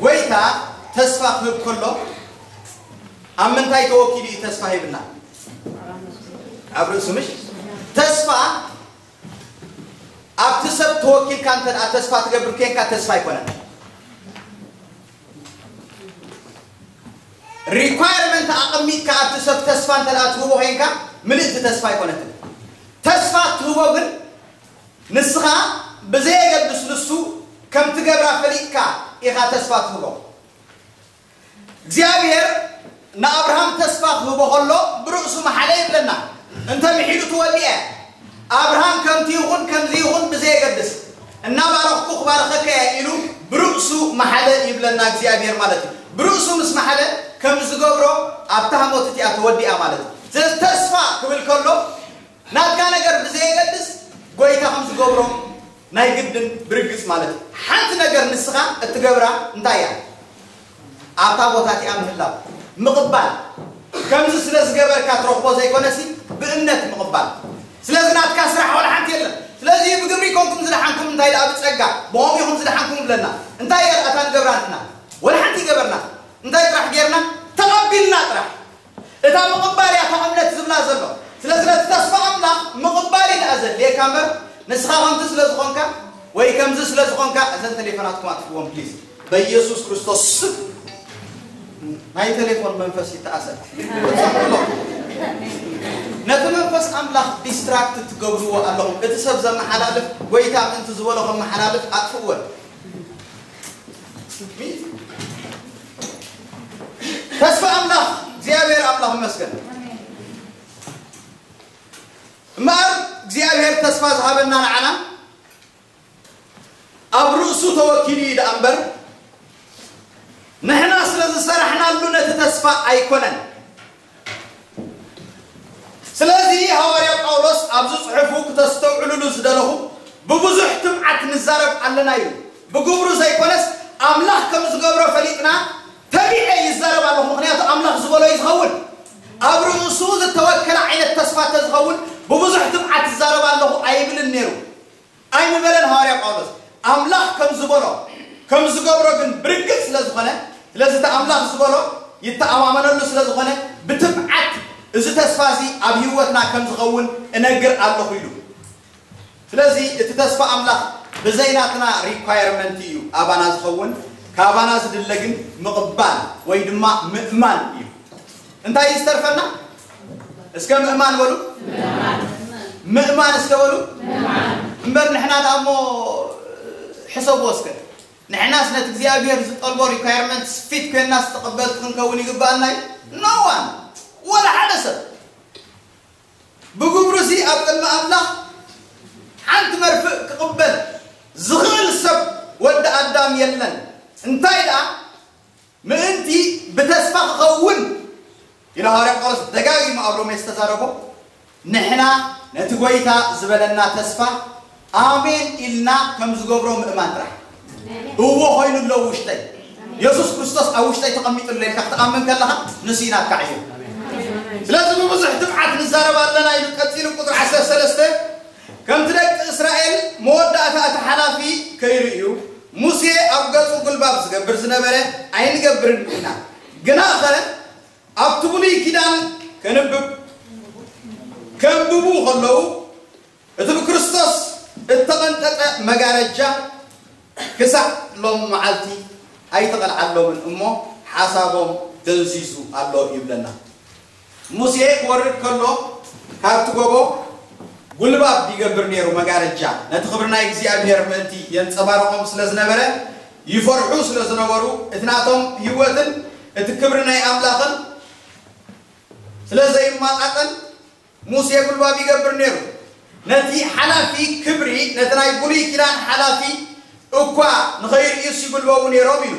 ጎይታ ተስፋ ክህብ ከሎ ኣብ ምንታይ ተወኪሉ እዩ ተስፋ ሂብና? ኣብ ርእሱ ምሽ? ተስፋ ኣብቲ ሰብ ተወኪልካ እንተ ደኣ ተስፋ ትገብር ኬንካ ተስፋ ኣይኮነን። ሪኳየርመንት ኣቐሚጥካ ኣብቲ ሰብ ተስፋ እንተ ደኣ ትህቦ ኬንካ ምልእቲ ተስፋ ኣይኮነትን። ተስፋ ትህቦ ግን ንስኻ ብዘየገድስ ንሱ ከም ትገብራ ፈሊጥካ ኢኻ ተስፋ ትህቦ። እግዚኣብሔር ንኣብርሃም ተስፋ ክህቦ ከሎ ብርእሱ መሓለ ይብለና። እንተ ምሒሉ ትወድእ እያ። ኣብርሃም ከምቲ ይኹን ከምዚ ይኹን ብዘየገድስ እናባረኽኩ ክባርኸካ እየ ኢሉ ብርእሱ መሓለ ይብለና እግዚኣብሔር ማለት እዩ። ብርእሱ ምስ መሓለ ከም ዝገብሮ ኣብታ ሃሞት እቲኣ ተወዲኣ ማለት እዩ። ስለዚ ተስፋ ክብል ከሎ ናትካ ነገር ብዘየገድስ ጎይታ ከም ዝገብሮ ናይ ግድን ብርግጽ ማለት እዩ። ሓንቲ ነገር ንስኻ እትገብራ እንታይ እያ? ኣብታ ቦታ እቲኣ ምህላው፣ ምቕባል። ከምዚ ስለ ዝገበርካ ትረኽቦ ዘይኮነሲ ብእምነት ምቕባል። ስለዚ ናትካ ስራሕ ዋላ ሓንቲ የለን። ስለዚ ብግብሪ ይኮንኩም ዝደሓንኩም እንታይ ደኣ ብጸጋ፣ ብኸምኡ ኢኹም ዝደሓንኩም ይብለና። እንታይ እያ ደኣ እታ ንገብራ ንሕና? ዋላ ሓንቲ ይገበርና። እንታይ ጥራሕ ጌርና? ተቐቢልና ጥራሕ። እታ ምቕባል እያ እታ እምነት ዝብላ ዘሎ። ስለዚ ነቲ ተስፋ ኣምላኽ ምቕባል እዩ ደኣ ዘድልየካ እምበር ንስኻ ከምዚ ስለ ዝኾንካ ወይ ከምዚ ስለ ዝኾንካ እዘን ቴሌፎናትኩም ኣጥፍዎም ፕሊዝ። በኢየሱስ ክርስቶስ ስም ናይ ቴሌፎን መንፈስ ይተኣሰር። ነቲ መንፈስ ኣምላኽ ዲስትራክት ትገብርዎ ኣለኹም። እቲ ሰብ ዘመሓላልፍ ጎይታ ምእንቲ ዝበሎ ከመሓላልፍ ኣጥፍእወን። ተስፋ ኣምላኽ እግዚኣብሔር ኣምላኽ ይመስገን። እምበኣር እግዚኣብሔር ተስፋ ዝሃበና ንዓና ኣብ ርእሱ ተወኪሉ እዩ ደኣ እምበር ንሕና ስለ ዝሰራሕናሉ ነቲ ተስፋ ኣይኮነን። ስለዚ ሃዋርያ ጳውሎስ ኣብዚ ጽሑፉ ክተስተውዕሉሉ ዝደለኹ ብብዙሕ ትብዓት ንዛረብ ኣለና እዩ። ብግብሩ ዘይኮነስ ኣምላኽ ከም ዝገብሮ ፈሊጥና ተቢዕ ይዛረብ ኣለኹ፣ ምኽንያቱ ኣምላኽ ዝበሎ እዩ ዝኸውን። ኣብ ርእሱ ዝተወከለ ዓይነት ተስፋ ተዝኸውን ብብዙሕ ትብዓት ይዛረብ ኣለኹ ኣይብልን ነይሩ። ኣይምበለን ሃዋርያ ጳውሎስ። ኣምላኽ ከም ዝበሎ ከም ዝገብሮ ግን ብርግጽ ስለ ዝኾነ፣ ስለዚ እቲ ኣምላኽ ዝበሎ ይተኣማመነሉ ስለ ዝኾነ፣ ብትብዓት እዚ ተስፋ እዚ ኣብ ህይወትና ከም ዝኸውን እነግር ኣለኹ ኢሉ። ስለዚ እቲ ተስፋ ኣምላኽ ብዘይ ናትና ሪኳየርመንት እዩ ኣባና ዝኸውን። ካባና ዝድለ ግን ምቕባል ወይ ድማ ምእማን እዩ። እንታይ እዩ ዝተርፈና? እስከ ምእማን በሉ። ምእማን እስከ በሉ። እምበር ንሕና ደኣ እሞ ሕሰብዎ እስከ። ንሕናስ ነቲ እግዚኣብሔር ዝጠልቦ ሪኳየርመንት ፊት ኮይንናስ ተቐበልቲ ክንከውን ይግብኣና እዩ? ኖ ዋን፣ ወላ ሓደ ሰብ። ብግብሩ እዚ ኣብ ቅድሚ ኣምላኽ ሓንቲ መርፍእ ክቕበል ዝኽእል ሰብ ወዲ ኣዳም የለን። እንታይ ደኣ ምእንቲ ብተስፋ ክኸውን ኢሉ ሃዋርያ ጳውሎስ ደጋጊሙ ኣብ ሮሜ ዝተዛረቦ፣ ንሕና ነቲ ጐይታ ዝበለና ተስፋ ኣሜን ኢልና ከም ዝገብሮ ምእማን ጥራሕ። እዎ ኮይኑ ኣሎ ውሽጠይ። የሱስ ክርስቶስ ኣብ ውሽጠይ ተቐሚጡ ኣሎ ኢልካ ክትኣምን ከለኻ ንሱ እዩ ናትካ ዕዮ። ስለዚ ብብዙሕ ትብዓት ንዛረብ ኣለና ኢሉ ቀጺሉ ቁጽሪ ዓሰርተ ሰለስተ፣ ከምቲ ደቂ እስራኤል መወዳእታ እቲ ሓላፊ ከይርእዩ ሙሴ ኣብ ገጹ ጉልባብ ዝገብር ዝነበረ ኣይንገብርን ኢና። ግናኸ ኣብቲ ብሉይ ኪዳን ከንብብ ከንብቡ ከለዉ እቲ ብክርስቶስ እተቐንጠጠ መጋረጃ ክሳዕ ሎም መዓልቲ ኣይተቐልዓሎምን እሞ ሓሳቦም ደንዚዙ ኣሎ ይብለና። ሙሴ ክወርድ ከሎ ካብቲ ጎቦ ጉልባብ ይገብር ነይሩ መጋረጃ፣ ነቲ ክብሪ ናይ እግዚኣብሔር ምእንቲ የንጸባርቖም ስለ ዝነበረ፣ ይፈርሑ ስለ ዝነበሩ፣ እቲ ናቶም ህይወትን እቲ ክብሪ ናይ ኣምላኽን ስለ ዘይማጣጠን፣ ሙሴ ጉልባብ ይገብር ነይሩ። ነቲ ሓላፊ ክብሪ፣ ነቲ ናይ ብሉይ ኪዳን ሓላፊ እኳ ንኸይርእዩስ ይጉልበቡ ነይሮም ኢሉ።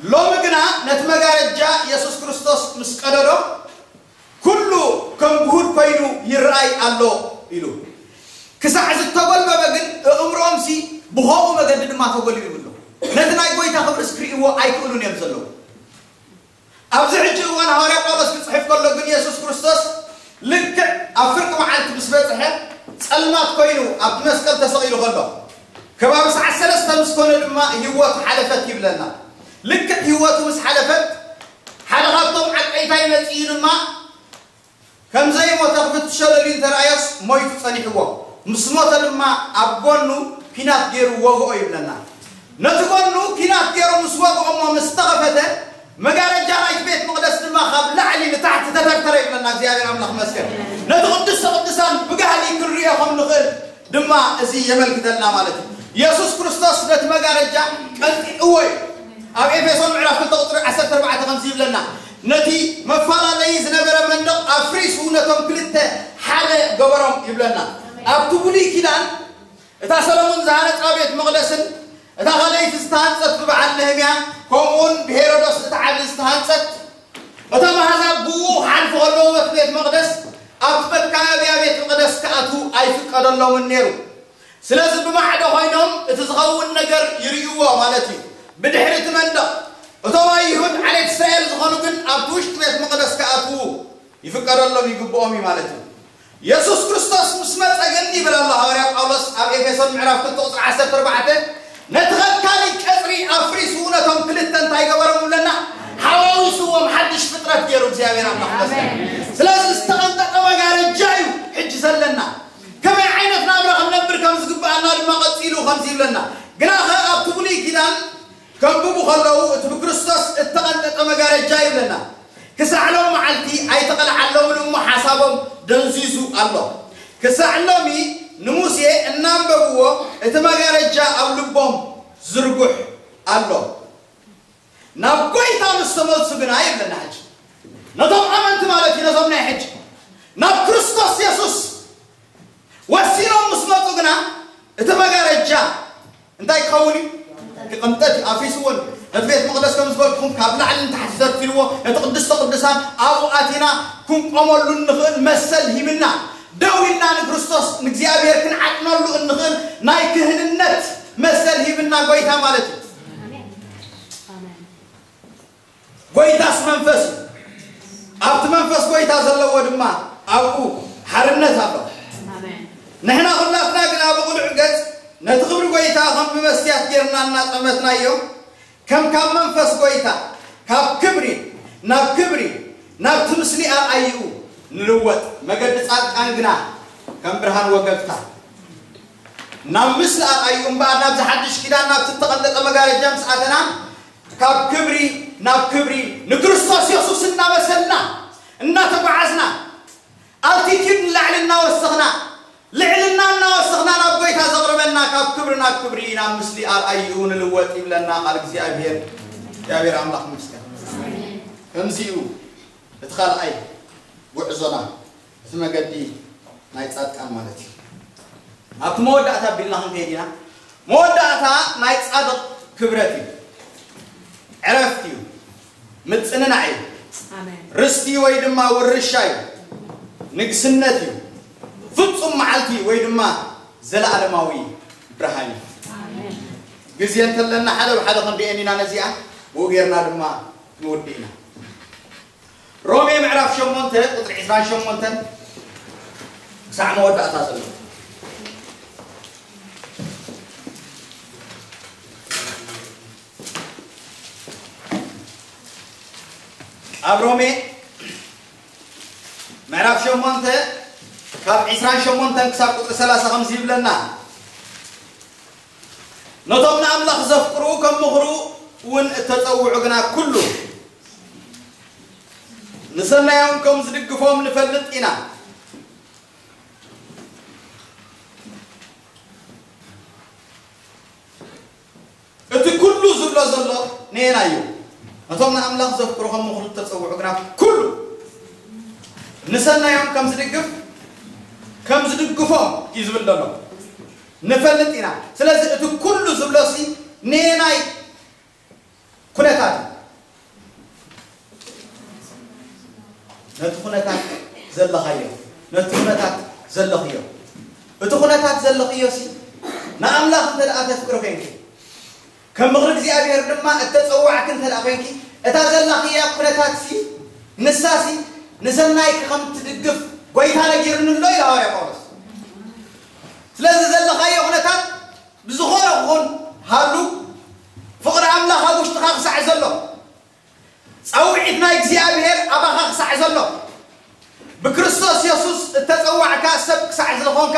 ሎሚ ግና ነቲ መጋረጃ የሱስ ክርስቶስ ምስ ቀደዶ፣ ኩሉ ከም ግሁድ ኮይኑ ይረኣይ ኣሎ ኢሉ። ክሳዕ ዝተጎልበበ ግን፣ ኣእምሮኦምሲ ብኸምኡ መገዲ ድማ ተጎልቢቡ ኣሎ። ነቲ ናይ ጐይታ ክብርስ ክርእይዎ ኣይክእሉን እዮም ዘለዉ። ኣብዚ ሕጂ እዋን ሃዋርያ ጳውሎስ ክጽሕፍ ከሎ ግን፣ የሱስ ክርስቶስ ልክዕ ኣብ ፍርቂ መዓልቲ ምስ በጽሐ፣ ጸልማት ኮይኑ ኣብቲ መስቀል ተሰቒሉ ከሎ፣ ከባቢ ሰዓት ሰለስተ ምስ ኮነ ድማ ህይወቱ ሓለፈት ይብለና። ልክዕ ህይወቱ ምስ ሓለፈት፣ ሓደ ካብቶም ዓቀይታይ መጺኡ ድማ፣ ከም ዘይሞተ ክፍትሸሉ ኢሉ እንተረኣዮስ፣ ሞይቱ ጸኒሕዎ። ምስ ሞተ ድማ ኣብ ጎኑ ኲናት ገይሩ ወግኦ ይብለና። ነቲ ጎኑ ኲናት ገይሩ ምስ ወግኦ እሞ ምስ ተኸፈተ፣ መጋረጃ ናይቲ ቤት መቕደስ ድማ ካብ ላዕሊ ንታሕቲ ተተርተረ ይብለና። እግዚኣብሔር ኣምላኽ ይመስገን። ነቲ ቅድስተ ቅዱሳን ብጋህዲ ክንርእዮ ከም ንኽእል ድማ እዚ የመልክተልና ማለት እዩ። የሱስ ክርስቶስ ነቲ መጋረጃ ቀንጢጥዎ እዩ። ኣብ ኤፌሶን ምዕራፍ ክልተ ቁጽሪ ዓሰርተ ኣርባዕተ ከምዚ ይብለና፣ ነቲ መፈላለዪ ዝነበረ መንደቕ ኣፍሪሱ ነቶም ክልተ ሓደ ገበሮም ይብለና። ኣብቲ ብሉይ ኪዳን እታ ሰሎሞን ዝሃነጻ ቤት መቕደስን እታ ካልኣይቲ ዝተሃንጸት ብበዓል ነህምያ ከምኡውን ብሄሮዶስ እቲ ዓቢ ዝተሃንጸት፣ እቶም ኣህዛብ ብኡ ክሓልፉ ከለዉ በቲ ቤት መቕደስ ኣብቲ መካበብያ ቤት መቕደስ ክኣትዉ ኣይፍቀደሎምን ነይሩ። ስለዚ ብማዕዶ ኮይኖም እቲ ዝኸውን ነገር ይርእይዎ ማለት እዩ። ብድሕሪ እቲ መንደቕ እቶም ኣይሁድ ዓሌት እስራኤል ዝኾኑ ግን ኣብቲ ውሽጢ ቤት መቕደስ ክኣትዉ ይፍቀደሎም ይግብኦም እዩ ማለት እዩ። የሱስ ክርስቶስ ምስ መጸ ግን ይብል ኣሎ ሃዋርያ ጳውሎስ ኣብ ኤፌሶን ምዕራፍ ክልተ ቁጽሪ ዓሰርተ ኣርባዕተ፣ ነቲ ከልካሊ ቀጽሪ ኣፍሪሱ ነቶም ክልተ እንታይ ገበሮም ይብለና? ሓዋዊስዎም ሓድሽ ፍጥረት ገይሩ እግዚኣብሔር ኣምላኽ ይመስገን። ስለዚ ዝተቐንጠጠ መጋረጃ እዩ ሕጂ ዘለና። ከመይ ዓይነት ናብራ ክንነብር ከም ዝግብኣና ድማ ቀጺሉ ከምዚ ይብለና። ግናኸ ኣብቲ ብሉይ ኪዳን ከንብቡ ከለዉ እቲ ብክርስቶስ እተቐንጠጠ መጋረጃ ይብለና። ክሳዕ ሎም መዓልቲ ኣይተቐልዓሎምን እሞ ሓሳቦም ደንዚዙ ኣሎ። ክሳዕ ሎሚ ንሙሴ እናንበብዎ እቲ መጋረጃ ኣብ ልቦም ዝርጉሕ ኣሎ። ናብ ጐይታ ምስ ተመልሱ ግና ይብለና ሕጂ። ነቶም ኣመንቲ ማለት እዩ፣ ነቶም ናይ ሕጂ። ናብ ክርስቶስ የሱስ ወሲኖም ምስ መጹ ግና እቲ መጋረጃ እንታይ ክኸውን እዩ? ክቕንጠጥ እዩ። ኣፍሪስዎን ነቲ ቤት መቕደስ ከም ዝበልኩኹም ካብ ላዕሊ ንታሕቲ ዘርቲልዎ፣ ነቲ ቅድስተ ቅዱሳን ኣብኡ ኣቲና ክንቆመሉ እንኽእል መሰል ሂብና፣ ደው ኢልና ንክርስቶስ ንእግዚኣብሔር ክንዓጥነሉ እንኽእል ናይ ክህንነት መሰል ሂብና ጐይታ ማለት እዩ። ኣሜን። ኣሜን። ጎይታስ መንፈስ እዩ። ኣብቲ መንፈስ ጎይታ ዘለዎ ድማ ኣብኡ ሓርነት ኣሎ። ንሕና ኩላትና ግና ብቕሉዕ ገጽ ነቲ ክብሪ ጎይታ ከም ብመስትያት ጌርና እናጠመትናዮ፣ ከም ካብ መንፈስ ጎይታ ካብ ክብሪ ናብ ክብሪ ናብቲ ምስሊ ኣርኣይኡ ንልወጥ። መገዲ ጻድቃን ግና ከም ብርሃን ወገግታ ናብ ምስሊ ኣርኣይኡ እምበኣር ናብዚ ሓድሽ ኪዳን ናብቲ እተቐንጠጠ መጋረጃ ምስ ኣተና ካብ ክብሪ ናብ ክብሪ ንክርስቶስ የሱስ እናመሰልና እናተጓዓዝና፣ ኣልቲቲዩድ ንላዕሊ እናወሰኽና፣ ልዕልና እናወሰኽና ናብ ጎይታ ዘቕርበና ካብ ክብሪ ናብ ክብሪ ናብ ምስሊ ኣርኣይኡ ንልወጥ ይብለና ቃል እግዚኣብሔር። እግዚኣብሔር ኣምላኽ ይመስገን። ከምዚኡ እቲ ካልኣይ ጉዕዞና እቲ መገዲ ናይ ጻድቃን ማለት እዩ። ኣብቲ መወዳእታ ኣቢልና ክንከይድ ኢና። መወዳእታ ናይ ጻድቕ ክብረት እዩ፣ ዕረፍቲ እዩ፣ ምጽንናዕ እዩ፣ ርስቲ ወይ ድማ ውርሻ እዩ፣ ንግስነት እዩ፣ ፍጹም መዓልቲ ወይ ድማ ዘለኣለማዊ ብርሃን እዩ። ግዜ እንተለና ሓደ ብሓደ ክንሪኤን ኢና ነዚኣ፣ ብኡ ጌርና ድማ ንውድእ ኢና። ሮሜ ምዕራፍ ሸሞንተ ቁጽሪ ዕስራን ሸሞንተን ክሳዕ መወዳእታ ዘሎ። ኣብ ሮሜ ምዕራፍ ሸሞንተ ካብ ዕስራን ሸሞንተን ክሳብ ቁጽሪ ሰላሳ ከምዚ ይብለና፣ ነቶም ንኣምላኽ ዘፍቅሩ ከም ምኽሩ እውን እተጸውዑ ግና ኩሉ ንሰናዮም ከም ዝድግፎም ንፈልጥ ኢና። እቲ ኩሉ ዝብሎ ዘሎ ነየናይ እዩ? ነቶም ንኣምላኽ ዘፍቅሩ ከም ምኽሩ እተጸውዑ ግና ኩሉ ንሰናዮም ከም ዝድግፍ ከም ዝድግፎም እዩ ዝብል ዘሎ ንፈልጥ ኢና። ስለዚ እቲ ኩሉ ዝብሎ ሲ ነየናይ ኩነታት እዩ? ነቲ ኩነታት ዘለኻዮ፣ ነቲ ኩነታት ዘለኽዮ። እቲ ኩነታት ዘለኽዮ ሲ ንኣምላኽ እንተ ደኣ ተፍቅሪ ኮይንኪ፣ ከም ምኽሪ እግዚኣብሔር ድማ እተጸዋዕኪ እንተ ደኣ ኮይንኪ፣ እታ ዘለኽያ ኩነታት ሲ ንሳ ሲ ንሰናይኪ ከም ትድግፍ ጎይታ ነጊሩኒ ኣሎ ኢሉ ሃዋርያ ጳውሎስ። ስለዚ ዘለኻዮ ኩነታት ብዝኾነ ክኹን ሃሉ፣ ፍቕሪ ኣምላኽ ኣብ ውሽጥኻ ክሳዕ ዘሎ፣ ጻውዒት ናይ እግዚኣብሔር ኣባኻ ክሳዕ ዘሎ፣ ብክርስቶስ የሱስ እተጸዋዕካ ሰብ ክሳዕ ዝኾንካ፣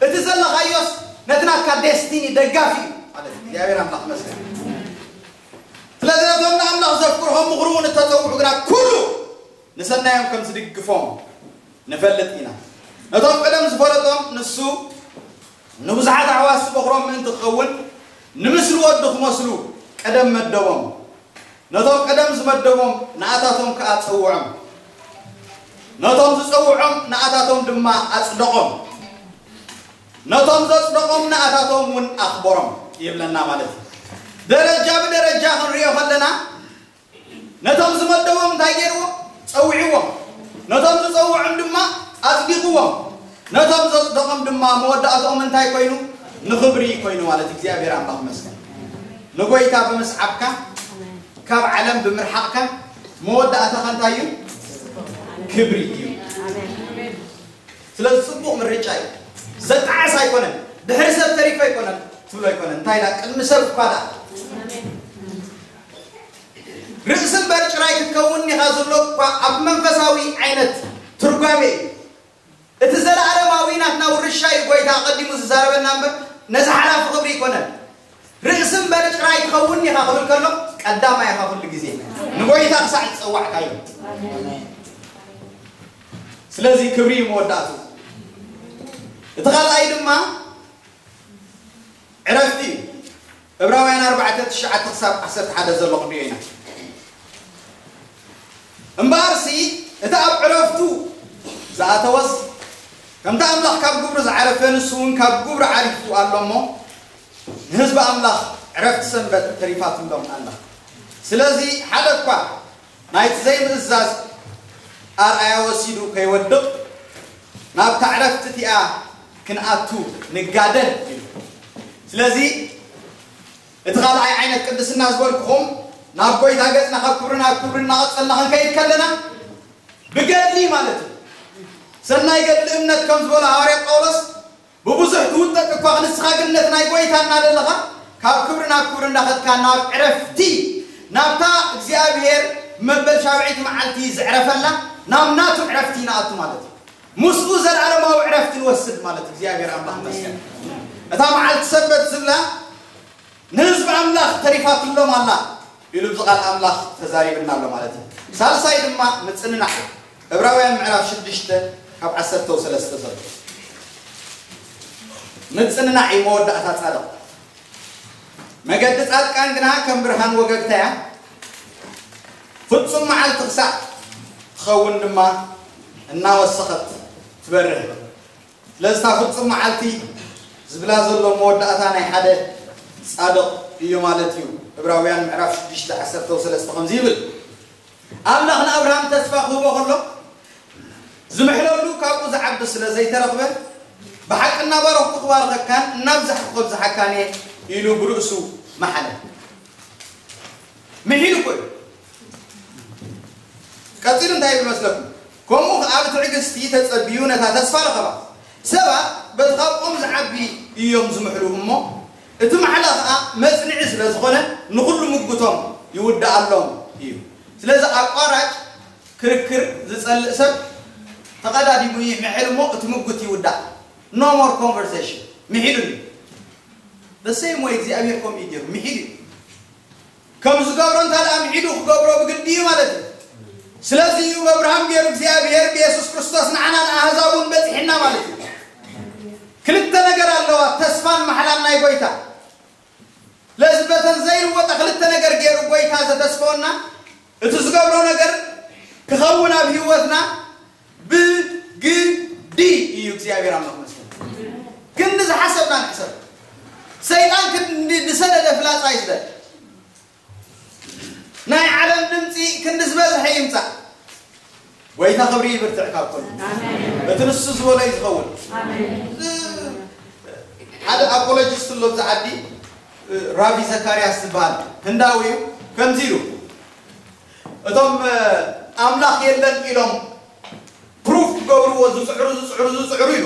እቲ ዘለኻዮስ ነቲ ናትካ ዴስቲኒ ደጋፊ እዩ ማለት እዩ። እግዚኣብሔር ኣምላኽ ይመስገን። ስለዚ ነቶም ንኣምላኽ ዘፍቅሩ ከም ምኽሩ እውን እተጸውዑ ግና ኩሉ ንሰናዮም ከም ዝድግፎም ንፈልጥ ኢና። ነቶም ቀደም ዝፈለጦም ንሱ ንብዙሓት ኣሕዋት ዝበኹሮም ምእንቲ ክኸውን ንምስሊ ወዱ ክመስሉ ቀደም መደቦም። ነቶም ቀደም ዝመደቦም ንኣታቶም ከኣ ጸውዖም። ነቶም ዝጸውዖም ንኣታቶም ድማ ኣጽደቖም። ነቶም ዘጽደቖም ንኣታቶም እውን ኣኽበሮም ይብለና ማለት እዩ። ደረጃ ብደረጃ ክንሪኦ ከለና ነቶም ዝመደቦም እንታይ ገይርዎም? ጸዊዕዎም። ነቶም ዝጸውዖም ድማ ኣጽዲቕዎም። ነቶም ዘጽደቖም ድማ መወዳእትኦም እንታይ ኮይኑ? ንኽብሪ ኮይኑ ማለት እግዚኣብሔር ኣምላኽ ይመስገን። ንጎይታ ብምስዓብካ ካብ ዓለም ብምርሓቕካ መወዳእታኻ እንታይ እዩ? ክብሪ እዩ። ስለዚ ጽቡቕ ምርጫ እዩ። ዘጣዓስ ኣይኮነን። ድሕሪ ሰብ ተሪፈ ኣይኮነን ትብሎ ኣይኮነን። እንታይ ዳ ቅድሚ ሰብ እኳ ዳ ርእሲ እምበር ጭራይ ክትከውን ኢኻ ዝብሎ እኳ ኣብ መንፈሳዊ ዓይነት ትርጓሜ እዩ። እቲ ዘለኣለማዊ ናትና ውርሻ እዩ ጎይታ ኣቐዲሙ ዝዛረበና እምበር ነዚ ሓላፊ ክብሪ ኣይኮነን። ርእሲ እምበር ጭራይ ትኸውን ኢኻ ክብል ከሎ ቀዳማይ ኢኻ ኩሉ ግዜ ንጎይታ ክሳዕ ዝጸዋዕካዮ። ስለዚ ክብሪ እዩ መወዳእቱ። እቲ ካልኣይ ድማ ዕረፍቲ እዩ። ዕብራውያን ኣርባዕተ ትሽዓተ ክሳብ ዓሰርተ ሓደ ዘሎ ክንሪኦ ኢና። እምበኣርሲ እቲ ኣብ ዕረፍቱ ዝኣተወስ ከምቲ ኣምላኽ ካብ ግብሩ ዝዓረፈ ንሱ እውን ካብ ግብሩ ዓሪፉ ኣሎ እሞ ንህዝቢ ኣምላኽ ዕረፍቲ ሰንበት ተሪፋትሎም ኣላ። ስለዚ ሓደ እኳ ናይቲ ዘይምእዛዝ ኣርኣያ ወሲዱ ከይወድቕ ናብታ ዕረፍቲ እቲኣ ክንኣቱ ንጋደል ኢሉ። ስለዚ እቲ ካልኣይ ዓይነት ቅድስና ዝበልኩኹም ናብ ጎይታ ገጽና ካብ ክብሪ ናብ ክብሪ እናቐጸልና ክንከይድ ከለና ብገድሊ ማለት እዩ። ሰናይ ገድሊ እምነት ከም ዝበሎ ሃዋርያ ጳውሎስ ብብዙሕ ትውጠጥ እኳ ንስኻ ግን ነቲ ናይ ጎይታ እናደለኻ ካብ ክብሪ ናብ ክብሪ እንዳኸድካ ናብ ዕረፍቲ ናብታ እግዚኣብሔር መበል ሻብዐይቲ መዓልቲ ዝዕረፈላ ናብ ናቱ ዕረፍቲ ንኣቱ ማለት እዩ። ምስኡ ዘለዓለማዊ ዕረፍቲ ንወስድ ማለት እግዚኣብሔር ኣምላኽ መስገን። እታ መዓልቲ ሰንበት ዝብላ ንህዝቢ ኣምላኽ ተሪፋትሎም ኣላ ኢሉ ብዚ ቃል ኣምላኽ ተዛሪብና ኣሎ ማለት እዩ። ሳልሳይ ድማ ምጽንናዕ ዕብራውያን ምዕራፍ ሽዱሽተ ካብ ዓሰርተ ሰለስተ ዘሎ ምጽንናዕ እዩ መወዳእታ ጻድቕ። መገዲ ጻድቃን ግና ከም ብርሃን ወገግታ እያ፣ ፍጹም መዓልቲ ክሳዕ ትኸውን ድማ እናወሰኸት ትበርህ። ስለዚ እታ ፍጹም መዓልቲ ዝብላ ዘሎ መወዳእታ ናይ ሓደ ጻድቕ እዩ ማለት እዩ። ዕብራውያን ምዕራፍ ሽዱሽተ ዓሰርተ ሰለስተ ከምዚ ይብል፣ ኣምላኽ ንኣብርሃም ተስፋ ክህቦ ከሎ ዝምሕለሉ ካብኡ ዝዓቢ ስለ ዘይተረኽበ ብሓቂ እናባረኽኩ ክባርኸካን እናብዛሕኩ ከብዝሓካን እየ ኢሉ ብርእሱ መሓለ። ምሒሉ እኮ እዩ። ቀጺሉ እንታይ ይብል መስለኩም? ከምኡ ከኣ ብትዕግስቲ ተጸብዩ ነታ ተስፋ ረኸባ። ሰባት በቲ ካብ ኦም ዝዓቢ እዮም ዝምሕሉ እሞ እቲ ማሕላ ከኣ መጽንዒ ስለ ዝኾነ ንኹሉ ምጉቶም ይውድኣሎም እዩ። ስለዚ ኣቋራጭ ክርክር ዝጸልእ ሰብ ተቐዳዲሙ ይምሕል እሞ እቲ ምጉት ይውዳእ። No more conversation። ምሒሉ እዩ። The same way እግዚኣብሔር ከምኡ እዩ ገይሩ ምሒሉ እዩ። ከም ዝገብሮ እንታ ደኣ ምሒሉ ክገብሮ ብግዲ እዩ ማለት እዩ። ስለዚ እዩ ብኣብርሃም ገይሩ እግዚኣብሔር ብየሱስ ክርስቶስ ንዓና ንኣህዛብ እውን በጺሕና ማለት እዩ። ክልተ ነገር ኣለዋ ተስፋን ማሕላን ናይ ጎይታ። ስለዚ በተን ዘይልወጣ ክልተ ነገር ገይሩ ጎይታ ዘተስፈወና እቲ ዝገብሮ ነገር ክኸውን ኣብ ህይወትና ብግዲ እዩ። እግዚኣብሔር ኣምላኽ መስገን። ክንዲ ዝሓሰብና ንሕሰብ። ሰይጣን ክንዲ ዝሰደደ ፍላጻ ይስደድ። ናይ ዓለም ድምፂ ክንዲ ዝበዝሐ ይምፃእ። ጎይታ ክብሪ ይብርትዕ ካብ ኩሉ። እቲ ንሱ ዝበሎ እዩ ዝኸውን። ሓደ ኣፖሎጂስት ኣሎ ኣብዚ ዓዲ፣ ራቪ ዘካርያስ ዝበሃል ህንዳዊ እዩ። ከምዚ ኢሉ እቶም ኣምላኽ የለን ኢሎም ፕሩፍ ክገብርዎ ዝፅዕሩ ዝፅዕሩ ዝፅዕሩ ኢሉ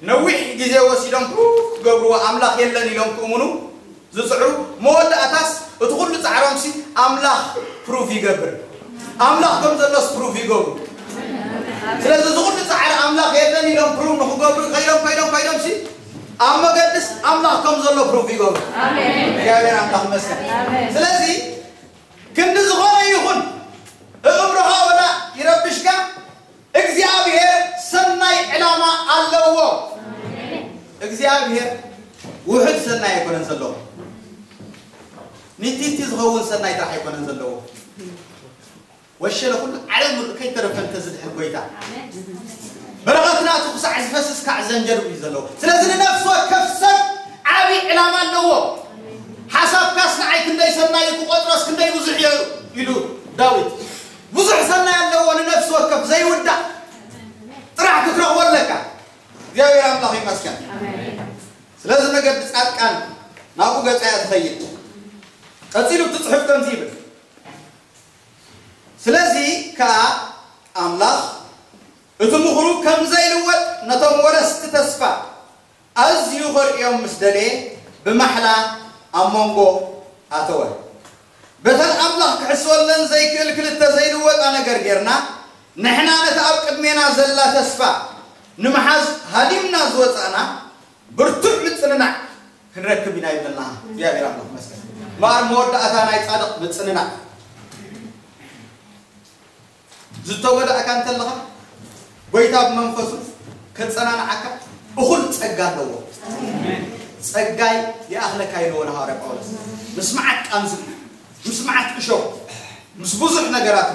ነዊሕ ግዜ ወሲዶም ፕሩፍ ክገብርዎ ኣምላኽ የለን ኢሎም ክእምኑ ዝፅዕሩ፣ መወዳእታስ እቲ ኩሉ ፃዕሮምሲ ኣምላኽ ፕሩፍ ይገብር። ኣምላኽ ከም ዘሎስ ፕሩፍ ይገብሩ። ስለዚ እዚ ኩሉ ፃዕሪ ኣምላኽ የለን ኢሎም ፕሩፍ ንክገብሩ ከይዶም ከይዶም ከይዶምሲ ኣብ መገድስ ኣምላኽ ከም ዘሎ ፕሩፍ ይገብሩ። እግዚኣብሔር ኣምላኽ ይመስገን። ስለዚ ክንዲ ዝኾነ ይኹን እእምሮኻ ወላ ይረብሽካ እግዚኣብሔር ሰናይ ዕላማ ኣለዎ። እግዚኣብሔር ውሕድ ሰናይ ኣይኮነን ዘለዎ። ኒቲቲ ዝኸውን ሰናይ ጥራሕ ኣይኮነን ዘለዎ። ወሸለ ኩሉ ዓለም ሙሉእ ከይተረፈ እንተዝድሕን ጎይታ በረኸት ናቱ ክሳዕ ዝፈስስ ካዕ ዘንጀር እዩ ዘለዎ። ስለዚ ንነፍሲ ወከፍ ሰብ ዓብዪ ዕላማ ኣለዎ። ሓሳብካስ ንዓይ ክንደይ ሰናይ ክቆጥሮስ ክንደይ ብዙሕ እዩ ኢሉ ዳዊት። ብዙሕ ሰናይ ኣለዎ ንነፍሲ ወከፍ ዘይውዳእ ጥራሕ ክትረኽቦ ኣለካ። እግዚኣብሔር ኣምላኽ ይመስገን። ስለዚ መገዲ ጻድቃን ናብኡ ገጻ እያ ትኸይድ። ቀጺሉ እቲ ጽሑፍ ከምዚ ይብል፣ ስለዚ ከኣ ኣምላኽ እቲ ምኽሩ ከም ዘይልወጥ ነቶም ወረስቲ ተስፋ ኣዝዩ ከርእዮም ምስ ደለየ ብማሕላ ኣብ መንጎ ኣተወ። በተን ኣምላኽ ክሕስበለን ዘይክእል ክልተ ዘይልወጣ ነገር ጌርና ንሕና ነቲ ኣብ ቅድሜና ዘላ ተስፋ ንምሓዝ ሃዲምና ዝወጻእና ብርቱዕ ምጽንናዕ ክንረክብ ኢና ይብለና እግዚኣብሔር ኣምላኽ ይመስገን። እምበኣር መወዳእታ ናይ ጻድቕ ምጽንናዕ። ዝተወዳእካ እንተለኻ ጎይታ ብመንፈሱ ከጸናንዓካ እኹል ጸጋ ኣለዎ። ጸጋይ ይኣኽለካ ኢልዎ ንሃዋርያ ጳውሎስ። ምስ መዓት ቃንዝል፣ ምስ መዓት እሾኽ፣ ምስ ብዙሕ ነገራት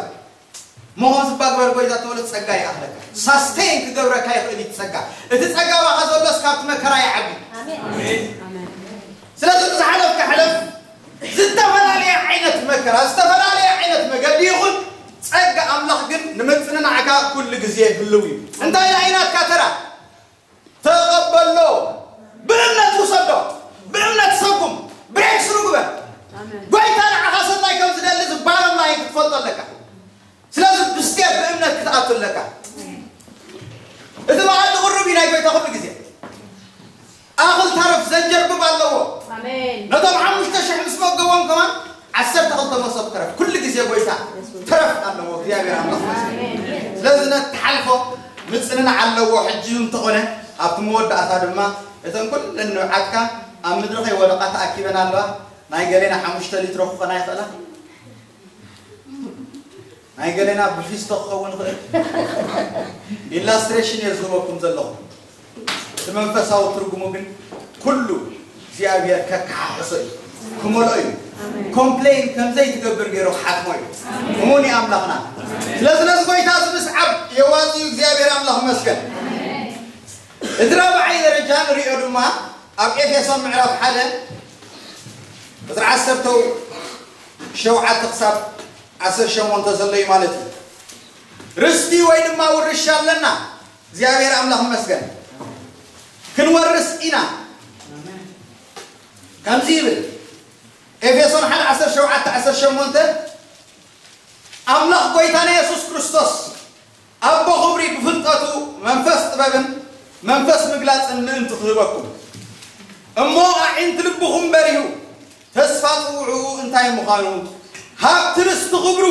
መሆን ዝባግበር ጎይታ ተወለት ጸጋ ይኣኽለካ። ሳስቴን ክገብረካ ይኽእል እዩ ጸጋ። እቲ ጸጋ ባኻ ዘሎስ ካብቲ መከራ ይዓቢ። ስለዚ ዝሓለፍካ ሕለፍ ዝተፈላለየ ዓይነት መከራ ዝተፈላለየ ዓይነት መገዲ ይኹን ጸጋ ኣምላኽ ግን ንምጽንናዕካ ኩሉ ግዜ ህልው እዩ። እንታይ ኢላ ኢናትካ ተራ ተቐበሎ። ብእምነት ውሰዶ። ብእምነት ሰጉም። ብሬክ ስሩ ግበር። ጎይታ ንዓኻ ሰናይ ከም ዝደሊ ኣለካ። ስለዚ ብስቴፕ ብእምነት ክትኣቱ ኣለካ። እቲ መዓልቲ ቅሩብ እዩ ናይ ጎይታ ኩሉ ግዜ። ኣኽል ተረፍ ዘንጀርብብ ኣለዎ። ኣሜን። ነቶም ሓሙሽተ ሽሕ ምስ መገቦም ከማን ዓሰርተ ክልተ መሶብ ተረፍ። ኩሉ ግዜ ጎይታ ተረፍ ኣለዎ እግዚኣብሔር ኣምላኽ። ኣሜን። ስለዚ ነቲ ሓልፎ ምጽንናዕ ኣለዎ። ሕጂ እንተኾነ ኣብቲ መወዳእታ ድማ እተን ኩለን ንብዓትካ ኣብ ምድሪ ከይወደቓ ተኣኪበን ኣለዋ። ናይ ገሌና ሓሙሽተ ሊትሮ ክኾና ይኽእላ። ናይ ገሌና ብፊስቶ ክኸውን ይኽእል። ኢላስትሬሽን እየ ዝህበኩም ዘለኹ። እቲ መንፈሳዊ ትርጉሙ ግን ኩሉ እግዚኣብሔር ከከሓሕሶ እዩ፣ ክመልኦ እዩ። ኮምፕሌን ከም ዘይትገብር ገይሩ ክሓትሞ እዩ። እሙን እዩ ኣምላኽና። ስለዚ ነዚ ጎይታ እዚ ምስዓብ የዋፂ እዩ። እግዚኣብሔር ኣምላኽ ይመስገን። እቲ ራብዓይ ደረጃ ንሪኦ ድማ ኣብ ኤፌሶን ምዕራፍ ሓደ ቁፅሪ ዓሰርተ ሸውዓተ ክሳብ ዓሰርተ ሸሞንተ ዘሎ እዩ ማለት እዩ። ርስቲ ወይ ድማ ውርሻ ኣለና። እግዚኣብሔር ኣምላኽ ይመስገን። ክንወርስ ኢና። ከምዚ ይብል ኤፌሶን ሓደ ዓሰርተ ሸውዓተ ዓሰርተ ሸሞንተ፣ ኣምላኽ ጎይታና የሱስ ክርስቶስ ኣቦ ክብሪ ብፍልጠቱ መንፈስ ጥበብን መንፈስ ምግላጽን ምእንቲ ክህበኩም፣ እሞ ኣዒንቲ ልብኹም በሪሁ፣ ተስፋ ጽውዕኡ እንታይ ምዃኑ፣ ሃብቲ ርስቲ ክብሩ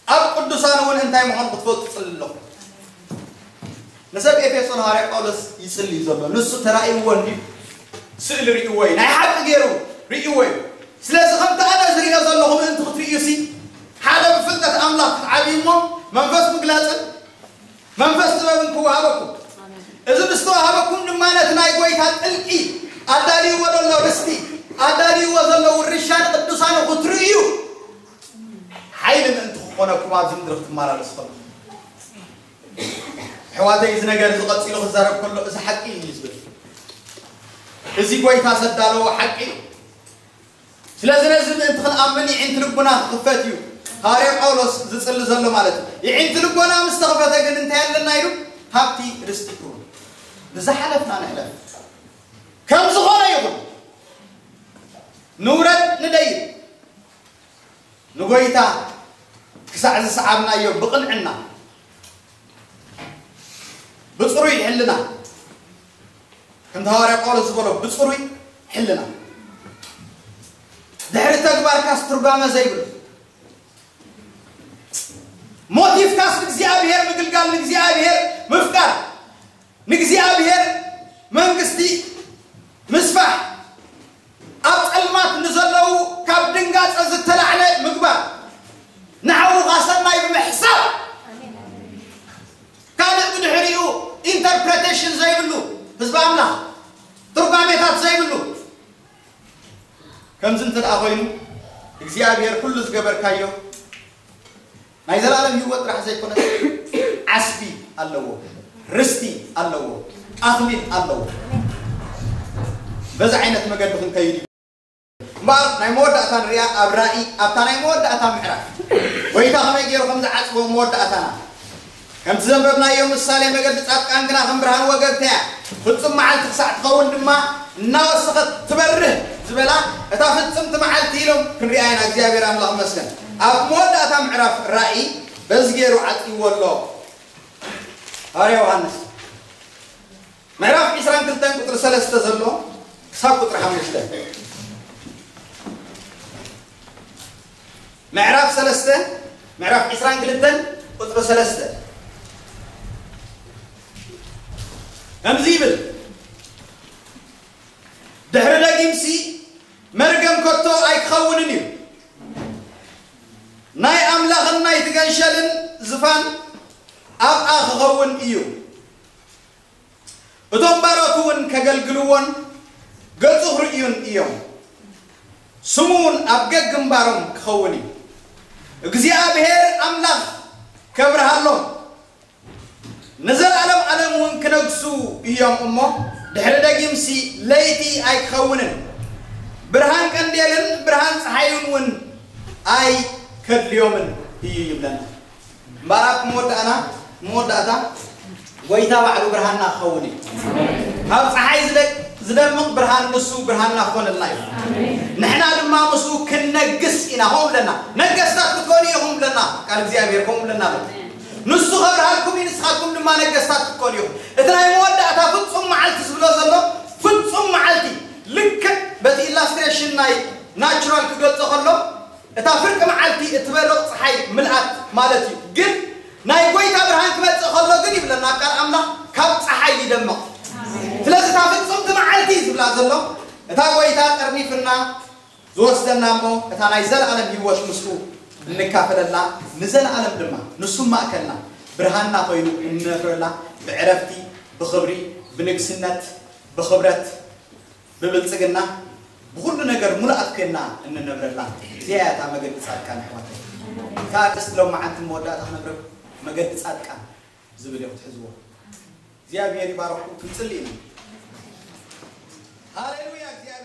ኣብ ቅዱሳን እውን እንታይ ምዃኑ ክትፈልጡ ጽሊ ኣለኹ። ንሰብ ኤፌሶን ሃዋርያ ጳውሎስ ይጽሊ እዩ ዘሎ። ንሱ ተራእይዎ እንዲ ስእሊ ርእይዎ እዩ። ናይ ሓቂ ገይሩ ርእይዎ እዩ። ስለዚ ከምቲ ኣነ ዝርእዮ ዘለኹ ምእንቲ ክትርእዩ ሲ ሓደ ብፍልጠት ኣምላኽ ክትዓብዩ እሞ መንፈስ ምግላጽን መንፈስ ጥበብን ክወሃበኩም፣ እዚ ምስ ተዋሃበኩም ድማ ነቲ ናይ ጎይታ ጥልቂ ኣዳልይዎ ዘሎ ርስቲ፣ ኣዳልይዎ ዘሎ ውርሻ ንቅዱሳኑ ክትርእዩ ሓይሊ ምእንቲ ክኾነኩም ኣብዚ ምድሪ ክትመላለሱ ከለኹም። ኣሕዋተይ፣ እዚ ነገር እዚ ቀጺሉ ክዛረብ ከሎ እዚ ሓቂ እዩ ዝብል። እዚ ጎይታ ዘዳለዎ ሓቂ እዩ። ስለዚ ነዚ ምእንቲ ክንኣምን የዒንቲ ልቡና ክኽፈት እዩ ሃዋርያ ጳውሎስ ዝጽሊ ዘሎ ማለት እዩ። የዒንቲ ልቦና ምስ ተኽፈተ ግን እንታይ ኣለና ኢሉ? ሃብቲ ርስቲ ክቡር። ብዝሓለፍና ንሕለፍ። ከም ዝኾነ ይኹን ንውረድ ንደይብ ንጎይታ ክሳዕ ዝሰዓብናዮ ብቕንዕና ብጽሩይ ሕልና ከምቲ ሃዋርያ ጳውሎስ ዝበሎ ብጽሩይ ሕልና ድሕሪ ተግባርካስ ትርጓመ ዘይብሉ ሞቲፍካስ ንእግዚኣብሔር ምግልጋል ንእግዚኣብሔር ምፍቃር ንእግዚኣብሔር መንግስቲ ምስፋሕ ኣብ ጸልማት ንዘለዉ ካብ ድንጋጸ ዝተላዕለ ምግባር ንሓውኻ ሰናይ ብምሕሳብ ካልእ ብድሕሪኡ ኢንተርፕሬቴሽን ዘይብሉ ህዝቢ ኣምላኽ ትርጓሜታት ዘይብሉ ከምዚ እንተ ደኣ ኮይኑ እግዚኣብሔር ኩሉ ዝገበርካዮ ናይ ዘላለም ህይወት ጥራሕ ዘይኮነ ዓስቢ ኣለዎ፣ ርስቲ ኣለዎ፣ ኣኽሊል ኣለዎ። በዚ ዓይነት መገዲ ክንከይድ እዩ። እምበኣር ናይ መወዳእታ ንሪኣ ኣብ ራእይ ኣብታ ናይ መወዳእታ ምዕራፍ ጎይታ ከመይ ገይሩ ከም ዝዓፅቦ መወዳእታና ከምቲ ዘንበብናዮ ምሳሌ መገዲ ጻድቃን ግና ከም ብርሃን ወገግታ እያ፣ ፍጹም መዓልቲ ክሳዕ ትኸውን ድማ እናወሰኸት ትበርህ ዝበላ እታ ፍጽምቲ መዓልቲ ኢሎም ክንሪኣ ኢና። እግዚኣብሔር ኣምላኽ ይመስገን። ኣብ መወዳእታ ምዕራፍ ራእይ በዚ ገይሩ ዓጽይዎ ኣሎ ሃዋርያ ዮሃንስ። ምዕራፍ ዕስራን ክልተን ቁጽሪ ሰለስተ ዘሎ ክሳብ ቁጽሪ ሓሙሽተ። ምዕራፍ ሰለስተ ምዕራፍ ዕስራን ክልተን ቁጽሪ ሰለስተ ከምዚ ይብል፣ ድሕሪ ደጊምሲ መርገም ከቶ ኣይክኸውንን እዩ፣ ናይ ኣምላኽን ናይቲ ገንሸልን ዝፋን ኣብኣ ክኸውን እዩ። እቶም ባሮት እውን ከገልግልዎን ገጹ ክርእዩን እዮም። ስሙ እውን ኣብ ገግንባሮም ክኸውን እዩ። እግዚኣብሔር ኣምላኽ ከብርሃሎም፣ ንዘለኣለም ዓለም እውን ክነግሱ እዮም እሞ፣ ድሕሪ ደጊምሲ ለይቲ ኣይክኸውንን፣ ብርሃን ቀንዴልን ብርሃን ፀሓይን እውን ኣይከድልዮምን እዩ ይብለና። እምበኣር ኣብ መወዳእና መወዳእታ ጎይታ ባዕሉ ብርሃንና ክኸውን እዩ። ካብ ፀሓይ ዝደቅ ዝደምቕ ብርሃን ንሱ ብርሃንና ክኾነልና እዩ። ንሕና ድማ ምስኡ ክንነግስ ኢና። ከምኡ ብለና፣ ነገስታት ክትኮኑ ኢኹም ብለና፣ ቃል እግዚኣብሔር ከምኡ ብለና ኣሎ። ንሱ ከብርሃልኩም እዩ፣ ንስኻትኩም ድማ ነገስታት ክትኮኑ ኢኹም። እቲ ናይ መወዳእታ ፍጹም መዓልቲ ዝብሎ ዘሎ፣ ፍጹም መዓልቲ፣ ልክዕ በቲ ኢላስትሬሽን ናይ ናቹራል ክገልጾ ከሎ፣ እታ ፍርቂ መዓልቲ እትበርቕ ፀሓይ ምልኣት ማለት እዩ። ግን ናይ ጎይታ ብርሃን ክመጽእ ከሎ ግን ይብለና ቃል ኣምላኽ፣ ካብ ፀሓይ ይደምቕ። ስለዚ እታ ፍጽምቲ መዓልቲ ዝብላ ዘሎ፣ እታ ጎይታ ጠርኒፍና ዝወስደና እሞ፣ እታ ናይ ዘለኣለም ህይወት ምስኡ እንካፈለላ፣ ንዘለኣለም ድማ ንሱ ማእከልና፣ ብርሃንና ኮይኑ እንነብረላ፣ ብዕረፍቲ፣ ብኽብሪ፣ ብንግስነት፣ ብኽብረት፣ ብብልጽግና፣ ብኹሉ ነገር ሙሉኣት ኮይንና እንነብረላ፣ እዚኣ እያ እታ መገዲ ጻድቃን ኣሕዋተይ። እታ ኣርእስቲ ሎማዓንቲ መወዳእታ ክነግረኩም፣ መገዲ ጻድቃን ዝብል እዩ ክትሕዝዎ። እግዚኣብሔር ይባርኽኩም። ክንጽሊ ኢና። ሃሌሉያ። እግዚኣብሔር